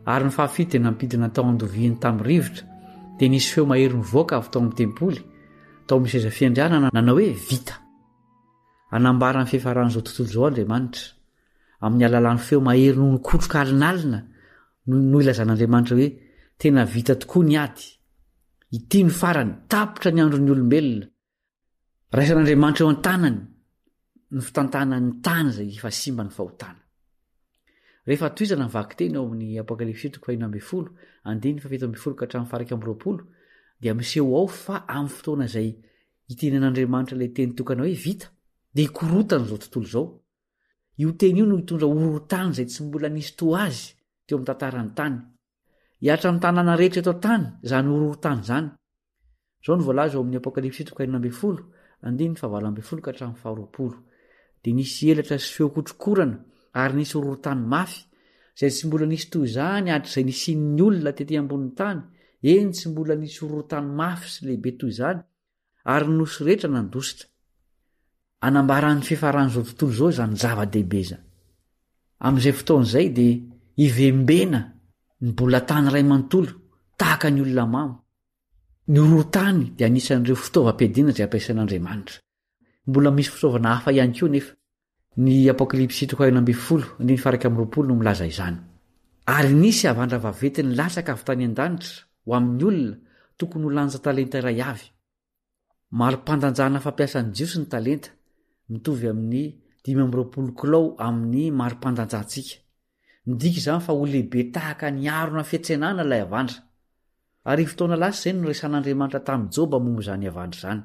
Ary ny fahafito dia nampidina tao an-doviany tamin'ny rivotra, dia nisy feo mahery nivoaka avy tao amin'ny tempoly, tao amin'ny seza fiandrianana, nanao hoe, Vita! Hanambara ny fiafaran'izao tontolo izao Andriamanitra. Amin'ny alalan'ny feo mahery noho ny kotroka alinalina no no ilazan'Andriamanitra hoe tena vita tokoa ny ady. Ity no farany, tapitra ny andron'ny olombelona. Raisan'Andriamanitra eo an-tanany ny fitantanany ny tany izay efa simba ny fahotana. Rehefa tohizana ny vakiteny ao amin'ny Apokalypsy toko fahenina ambin'ny folo, andininy fahafito ambin'ny folo ka hatramin'ny faha-21 dia miseho ao fa amin'ny fotoana izay Hitenen'Andriamanitra ilay teny tokana hoe vita, dia hikorontana izao tontolo izao. Io teny io no hitondra horohorontany izay tsy mbola nisy toa azy teo amin'ny tantaran'ny tany. Hihatra amin'ny tanàna rehetra eto an-tany izany horohorontany izany. Izao no voalaza ao amin'ny Apokalypsy toko 16, andininy fahavalo ambin'ny folo ka hatramin'ny faharoapolo. Dia nisy elatra sy feo kotrokorana ary nisy horohorontany mafy, izay tsy mbola nisy toy izany hatrizay nisian'ny olona tetỳ ambonin'ny tany, eny, tsy mbola nisy horohorontany mafy sy lehibe toy izany, ary ny nosy rehetra nandositra. Anambaran'ny fiafaran'izao tontolo izao izany zava-dehibe izany. Amin'izay fotoana izay dia hivembena ny bolan-tany iray manontolo tahaka ny olona mamo. Ny horohorontany dia anisan'ireo fitaovam-piadiana izay ampiasain'Andriamanitra. Mbola misy fitaovana hafa ihany koa nefa. Ny Apokalypsy toko 16, andininy faha-21 no milaza izany. Ary nisy havandra vaventy nilatsaka avy tany an-danitra ho amin'ny olona, tokony ho lanja talenta iray avy. Mari-pandanjana fampiasan'ny Jiosy ny talenta, mitovy amin'ny 25 kilao amin'ny mari-pandanjantsika. Midika izany fa ho lehibe tahaka ny harona fiantsenana ilay havandra. Arivo taona lasa izay no niresahan'Andriamanitra tamin'i Joba momba izany havandra izany.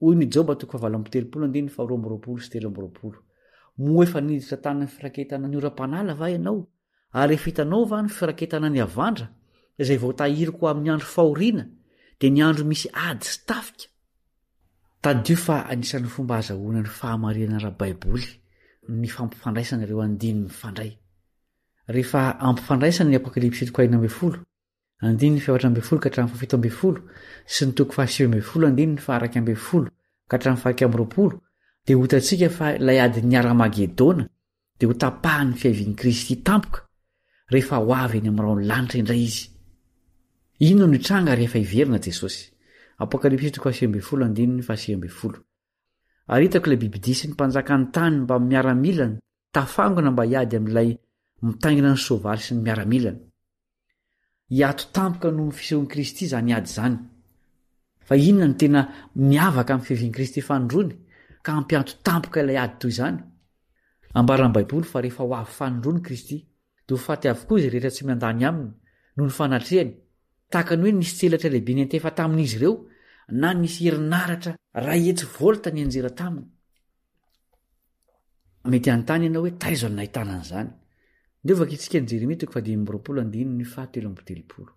Hoy ny Joba toko fahavalo amby telopolo andininy faharoa amby roapolo sy 23, Moa efa niditra tany amin'ny firaketana ny oram-panala va ianao? Ary efa hitanao va ny firaketana ny havandra, izay voatahiriko ho amin'ny andro fahoriana, dia ny andro misy ady sy tafika? Tadidio fa anisan'ny fomba ahazahoana ny fahamarinana ara-baiboly ny fampifandraisana ireo andininy mifandray. Rehefa ampifandraisana ny Apokalypsy toko fahenina ambin'ny folo, andininy faha-14 ka hatramin'ny faha-17 sy ny toko faha-19 andininy faha-11 ka hatramin'ny faha-21 dia ho hitantsika fa ilay adin'ny Haramagedona dia ho tapahan'ny fiavian'i Kristy tampoka rehefa ho avy eny amin'ny rahon'ny lanitra indray izy. Inona no hitranga rehefa hiverina Jesosy? Apokalypsy toko faha-19 andininy faha-19. Ary hitako ilay bibidia sy ny mpanjakan'ny tany mbamin'ny miaramilany tafangona mba hiady amin'ilay mitaingina ny soavaly sy ny miaramilany. Hiato tampoka noho ny fisehon'i Kristy izany ady izany. Fa inona no tena miavaka amin'ny fiavian'i Kristy fanindroany ka hampianto tampoka ilay ady toy izany? Ambaran'ny Baiboly fa rehefa ho avy fanindroany Kristy, dia ho faty avokoa izay rehetra tsy miandany aminy noho ny fanatrehany, tahaka ny hoe nisy tselatra lehibe niantefa tamin'izy ireo na nisy herinaratra iray hetsy volta nianjera taminy. Mety hanontany ianao hoe taiza no nahitana an'izany? Ndeha vakintsika ny Jeremia toko fahadimy amby roapolo andininy fahatelo amby telopolo.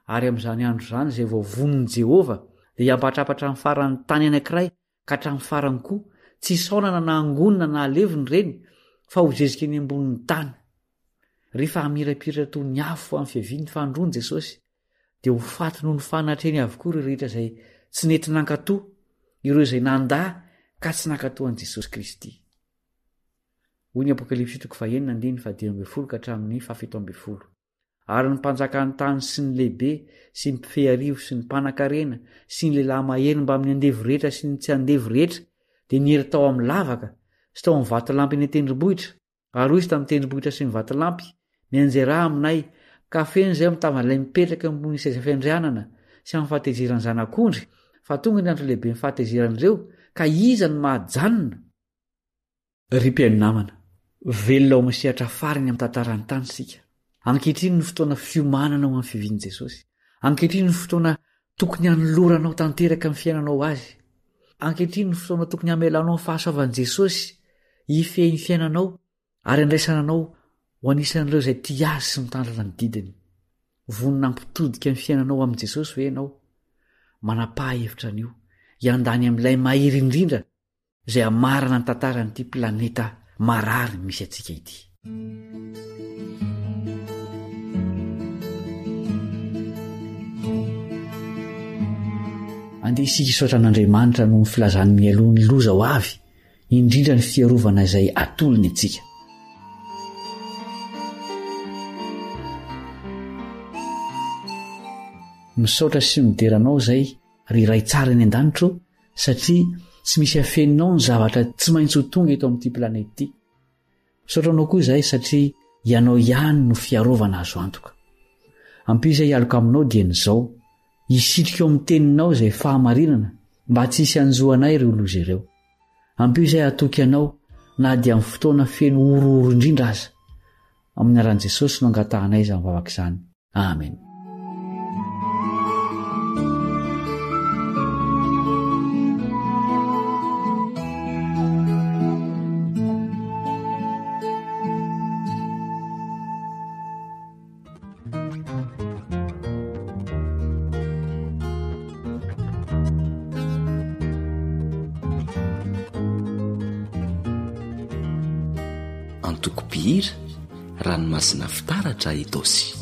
Ary amin'izany andro izany izay voavonin'i Jehovah dia hiampatrapatra amin'ny faran'ny tany anankiray ka hatramin'ny farany koa, tsy hisaonana na hangonina na halevina ireny, fa ho zezika eny ambonin'ny tany. Rehefa hamirapiratra toy ny afo amin'ny fiavian'ny fanindroany Jesosy, dia ho faty noho ny fanatrehany avokoa ireo rehetra izay tsy nety nankatò, ireo izay nandà ka tsy nankatò an'i Jesosy Kristy. Hoy ny Apokalypsy toko fahenina andininy fahadimy ambin'ny folo ka hatramin'ny fahafito ambin'ny folo. Ary ny mpanjakan'ny tany sy ny lehibe sy ny mpifehy arivo sy ny mpanankarena sy ny lehilahy mahery mbamin'ny andevo rehetra sy ny tsy andevo rehetra dia niery tao amin'ny lavaka sy tao amin'ny vatolampy eny an-tendrombohitra Ary hoy izy tamin'ny tendrombohitra sy ny vatolampy, Mianjerà aminay, ka feno izay amin'ny tavan'ilay mipetraka eo ambonin'ny seza fiandrianana sy amin'ny fahatezeran'ny Zanak'ondry, fa tonga ny andro lehiben'ny fahatezeran'ireo, ka iza no mahajanona? Ry mpihaino namana, velona ao amin'ny sehatra farany amin'ny tantaran'ny tany isika. Ankehitriny no fotoana fiomanana ho amin'ny fiavian'i Jesosy. Ankehitriny no fotoana tokony hanoloranao tanteraka ny fiainanao ho Azy. Ankehitriny no fotoana tokony hamelanao ny fahasoavan'i Jesosy hifehy ny fiainanao ary handraisana anao ho anisan'ireo izay tia Azy sy mitandrina ny didiny. Vonona hampitodika ny fiainanao amin'i Jesosy ve ianao? Manapaha hevitra anio hiandany amin'ilay Mahery Indrindra izay hamarana ny tantaran'ity planeta marary misy antsika ity. Andeha isika hisaotra an'Andriamanitra noho ny filazany mialoha ny loza ho avy, indrindra ny fiarovana izay atolony antsika. Misaotra sy midera anao izay Ry Ray tsara any an-danitra ô, satria tsy misy afeninao ny zavatra tsy maintsy ho tonga eto amin'ity planeta ity. Misaotra anao koa izahay satria ianao ihany no fiarovana azo antoka. Ampio izay hialoka aminao dieny izao, hisitrika eo amin'ny teninao izay fahamarinana mba tsy hisy hanjo anay ireo loza ireo. Ampio izay hatoky anao na dia amin'ny fotoana feno horohoro indrindra aza. Amin'ny anaran'i Jesosy no angatahanay izany vavaka izany. Amen. antoko mpihira Ranomasina Fitaratra Itaosy.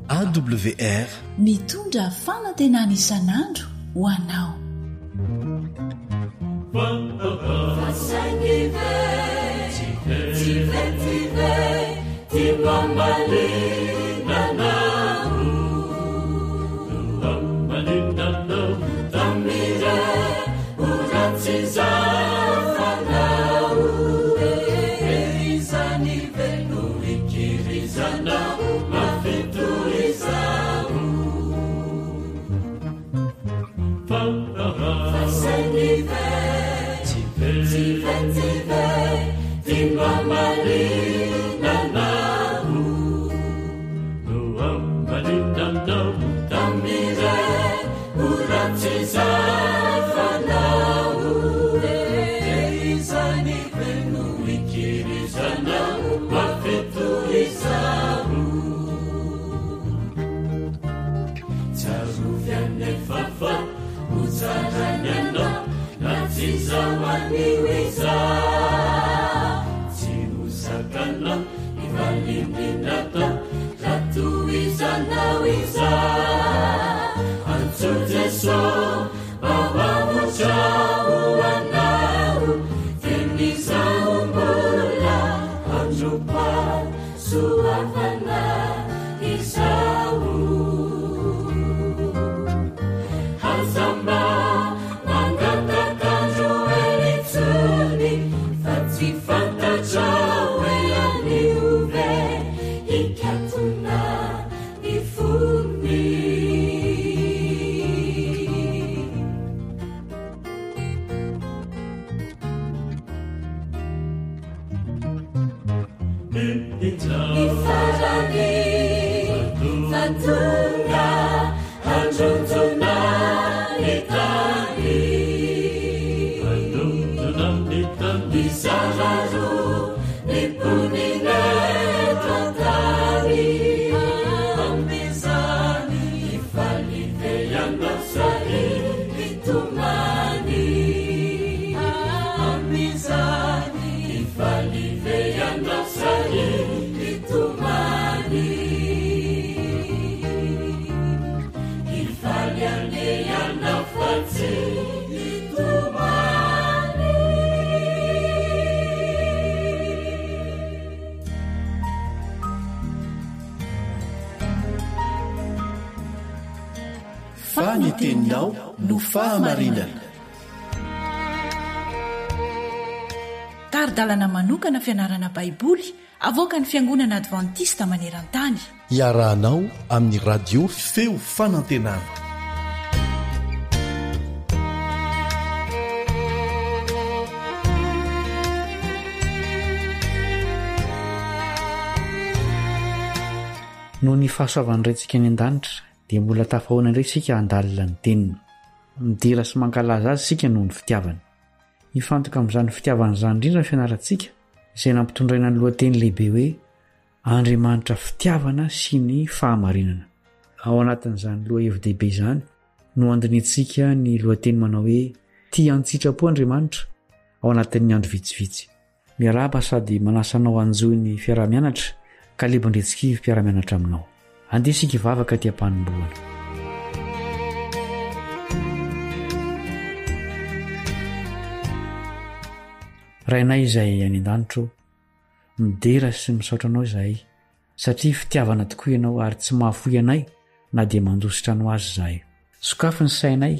AWR. Mitondra fanantenana isan'andro ho anao. Fa ny teninao no fahamarinana. Tari-dalana manokana fianarana Baiboly avoakan'ny Fiangonana Advantista maneran-tany. Iarahanao amin'ny Radio Feo Fanantenana. Noho ny fahasoavan'ny Raintsika any an-danitra dia mbola tafahoana indray isika handalina ny Teniny. Midera sy mankalaza Azy isika noho ny fitiavany. Hifantoka amin'izany fitiavana izany indrindra ny fianarantsika, izay nampitondraina ny lohateny lehibe hoe Andriamanitra fitiavana sy ny fahamarinana. Ao anatin'izany lohahevi-dehibe izany no handinihantsika ny lohateny manao hoe Tia an-tsitrapo Andriamanitra ao anatin'ny andro vitsivitsy. Miarahaba sady manasa anao hanjohy ny fiaraha-mianatra, Kalebo Andriantsikivy mpiara-mianatra aminao. Andeha isika hivavaka aty am-panombohana. Rainay izay any an-danitra ô, midera sy misaotra anao izahay satria fitiavana tokoa ianao ary tsy mahafoy anay na dia mandositra anao aza izahay. Sokafy ny sainay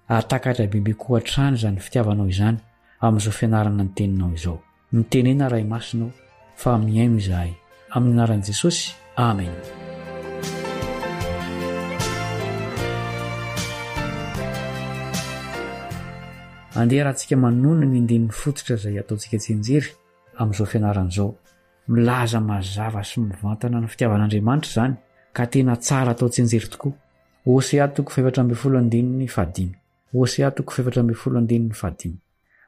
hahatakatra bebe koa hatrany izany fitiavanao izany amin'izao fianarana ny teninao izao. Mitenena Ray Masina ô, fa mihaino izahay. Amin'ny anaran'i Jesosy, Amen. Andeha rahantsika manonona ny andininy fototra izay ataontsika tsianjery amin'izao fianarana izao. Milaza mazava sy mivantana ny fitiavan'Andriamanitra izany ka tena tsara atao tsianjery tokoa. Hosea toko fahefatra ambin'ny folo andininy fahadimy. Hosea toko fahefatra ambin'ny folo andininy fahadimy.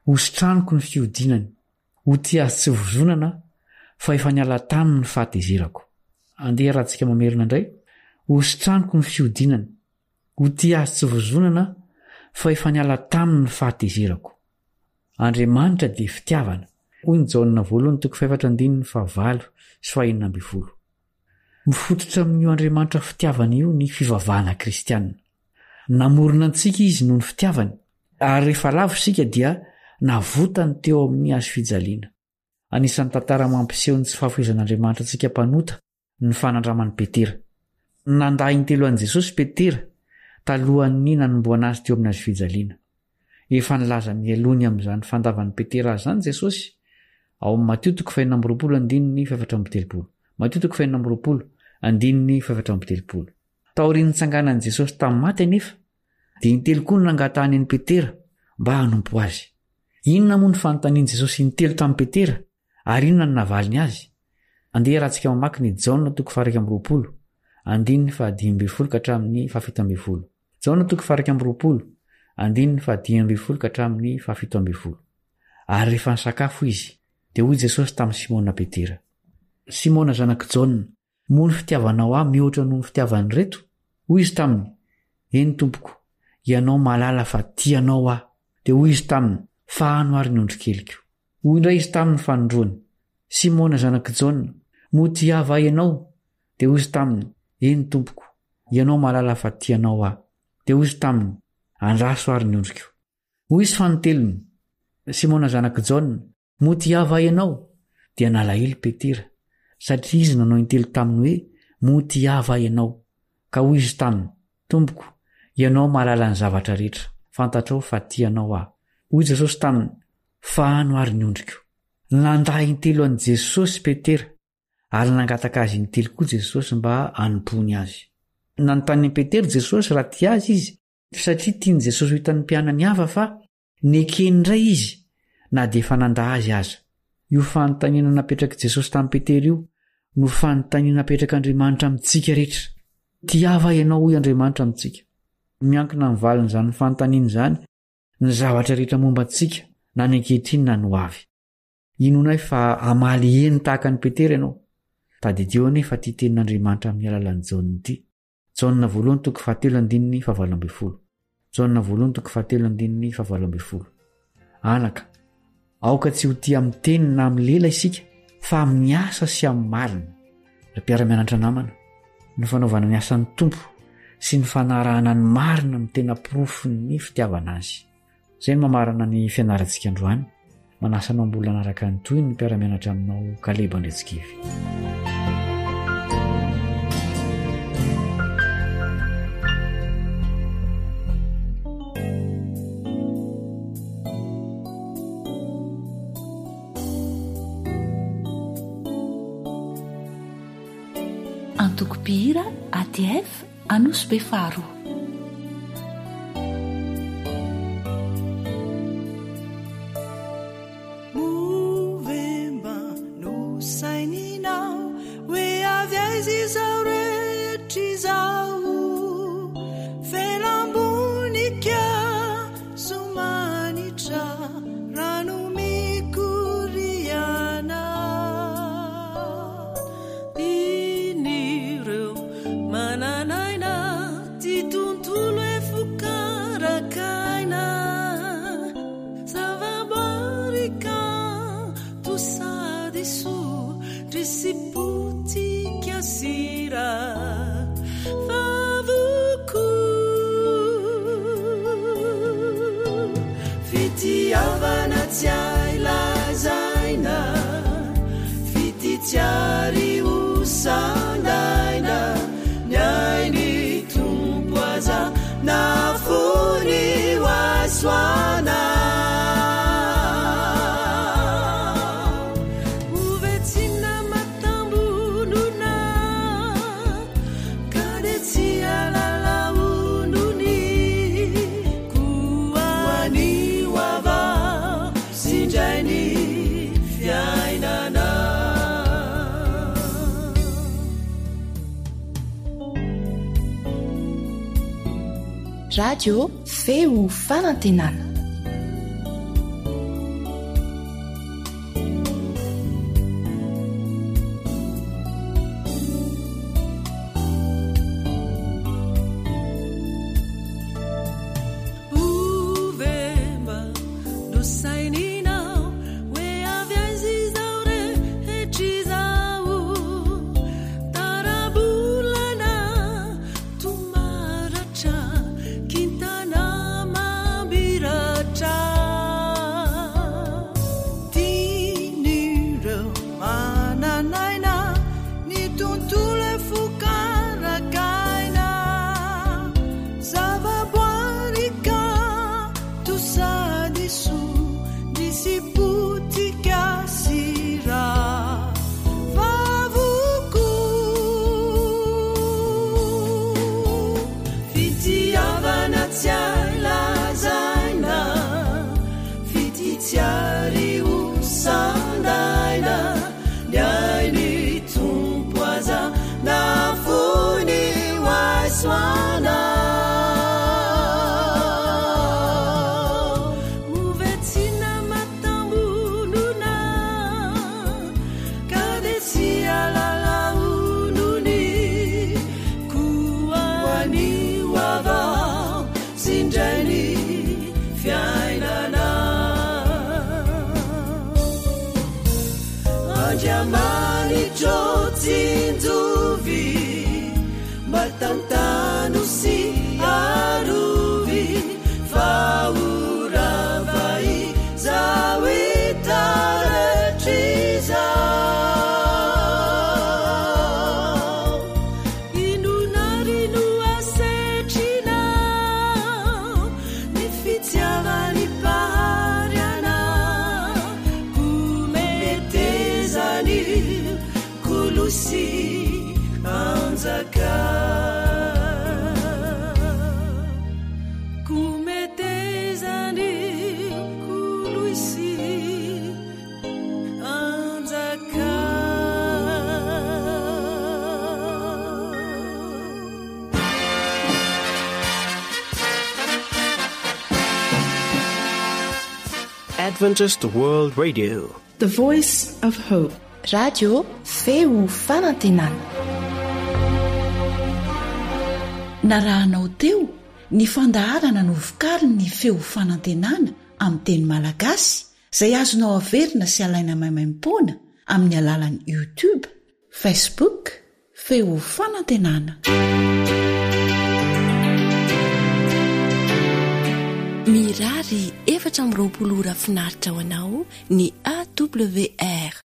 Hositraniko ny fihodinany, ho tia azy tsy vozonana aho, fa efa niala taminy ny fahatezerako. Andeha rahantsika mamerina indray, Hositraniko ny fihodinany, ho tia azy tsy vozonana aho, fa efa niala taminy ny fahatezerako. Andriamanitra dia fitiavana, hoy ny Jaona voalohany toko fahefatra andininy fahavalo sy fahenina ambin'ny folo. Mifototra amin'io Andriamanitra fitiavana io ny fivavahana kristiana. Namorona antsika Izy noho ny fitiavany, ary rehefa lavo isika dia navotany teo amin'ny hazo fijaliana. Anisan'ny tantara mampiseho ny tsy fahafoizan'Andriamanitra antsika mpanota ny fanandraman'i Petera. Nandà intelo an'i Jesosy Petera talohan'ny nanomboana azy teo amin'ny hazo fijaliana. Efa nilaza mialoha ny amin'izany fandavan'i Petera azy izany Jesosy, ao amin'ny Matio toko fahenina amby 20 andininy fahefatra amby 30. Matio toko fahenina amby 20 andininy fahefatra amby 30. Taorian'ny nitsanganan'i Jesosy tamin'ny maty anefa, dia intelo koa no nangatahany an'i Petera mba hanompo azy. Inona moa no fanontanian'i Jesosy intelo tamin'i Petera, ary inona no navaliny azy? Andeha iarahantsika mamaky ny Jaona toko faha 21, andininy faha 15 ka hatramin'ny faha 17. Jaona toko faha 21, andininy faha 15 ka hatramin'ny faha 17. Ary rehefa nisakafo izy, dia hoy Jesosy tamin'i Simona Petera, Simona zanak'i Jaona, moa ny fitiavanao ahy mihoatra noho ny fitiavan'ireto? Hoy izy taminy, Eny, Tompoko, Ianao mahalala fa tia Anao aho. Dia hoy Izy taminy, Fahano ary ny ondrikeliko. Hoy indray Izy taminy fanindroany, Simona zanak'i Jaona, moa tia Ahy va ianao? Dia hoy izy taminy, Eny, Tompoko, Ianao mahalala fa tia Anao aho. Dia hoy Izy taminy, Andraso ary ny ondriko. Hoy Izy fanintelony, Simona zanak'i Jaona, Moa tia Ahy va ianao? Dia nalahelo Petera, satria izy nanao intelo taminy hoe, Moa tia Ahy va ianao? Ka hoy izy taminy, Tompoko, Ianao mahalala ny zavatra rehetra, fantatrao fa tia Anao aho. Hoy Jesosy taminy, Fahano ary ny ondriko. Nandà intelo an'i Jesosy Petera, ary nangataka azy intelo koa Jesosy mba hanompoany azy. Nanontany an'i Petera Jesosy raha tia azy izy, satria tian'i Jesosy ho hitan'ny mpianany hafa fa Nekeny indray izy, na dia efa nandà azy aza. Io fanontaniana napetrak'i Jesosy tamin'i Petera io no fanontaniana apetrak'Andriamanitra amintsika rehetra. Tiava ianao, hoy Andriamanitra amintsika. Miankina amin'ny valin'izany fanontaniana izany ny zavatra rehetra momba antsika, na ny ankehitriny na ny ho avy. Inoanay fa hamaly eny tahaka an'i Petera ianao. Tadidio anefa ity tenin'Andriamanitra amin'ny alalan'i Jaona ity. Jaona voalohany toko fahatelo andininy fahavalo ambin'ny folo. Jaona voalohany toko fahatelo andininy fahavalo ambin'ny folo. Anaka, aoka tsy ho tia amin'ny teny na amin'ny lela isika fa amin'ny asa sy amin'ny marina. Ry mpiara-mianatra namana, ny fanaovana ny asan'ny Tompo sy ny fanarahana ny marina no tena porofon'ny fitiavana azy. Izay no mamarana ny fianarantsika androany. Manasa anao mbola hanaraka ny tohiny ny mpiara-mianatra aminao Kaleba Andriantsikivy. Antoko mpihira ATF Anosibe faharoa. Movemba no saininao hoe avy aiza izao rehetra izao Felam-boninkazo manitra rano mikoriana Din'ireo manan'aina ty tontolo efa karankaina Zavaboary kanto sady soa ndry sy potika sira fa avokoa Fitiavana tsy hay lazaina Fitia tsy ary ho sandaina Ny ain'ny Tompo aza nafoiny ho hasoana Hoventsina matambonona Ka dia tsy hahalala onony Koa anio ava sy indray ny fiainana. Radio Feo Fanantenana. Adventist World Radio. The Voice of Hope. Radio Feo Fanantenana. Narahanao teo ny fandaharana novokarin'ny Feo Fanantenana amin'ny teny malagasy izay azonao averina sy alaina maimaimpoana amin'ny alalan'ny YouTube, Facebook, Feo Fanantenana. Mirary 24 ora finaritra ho anao ny AWR.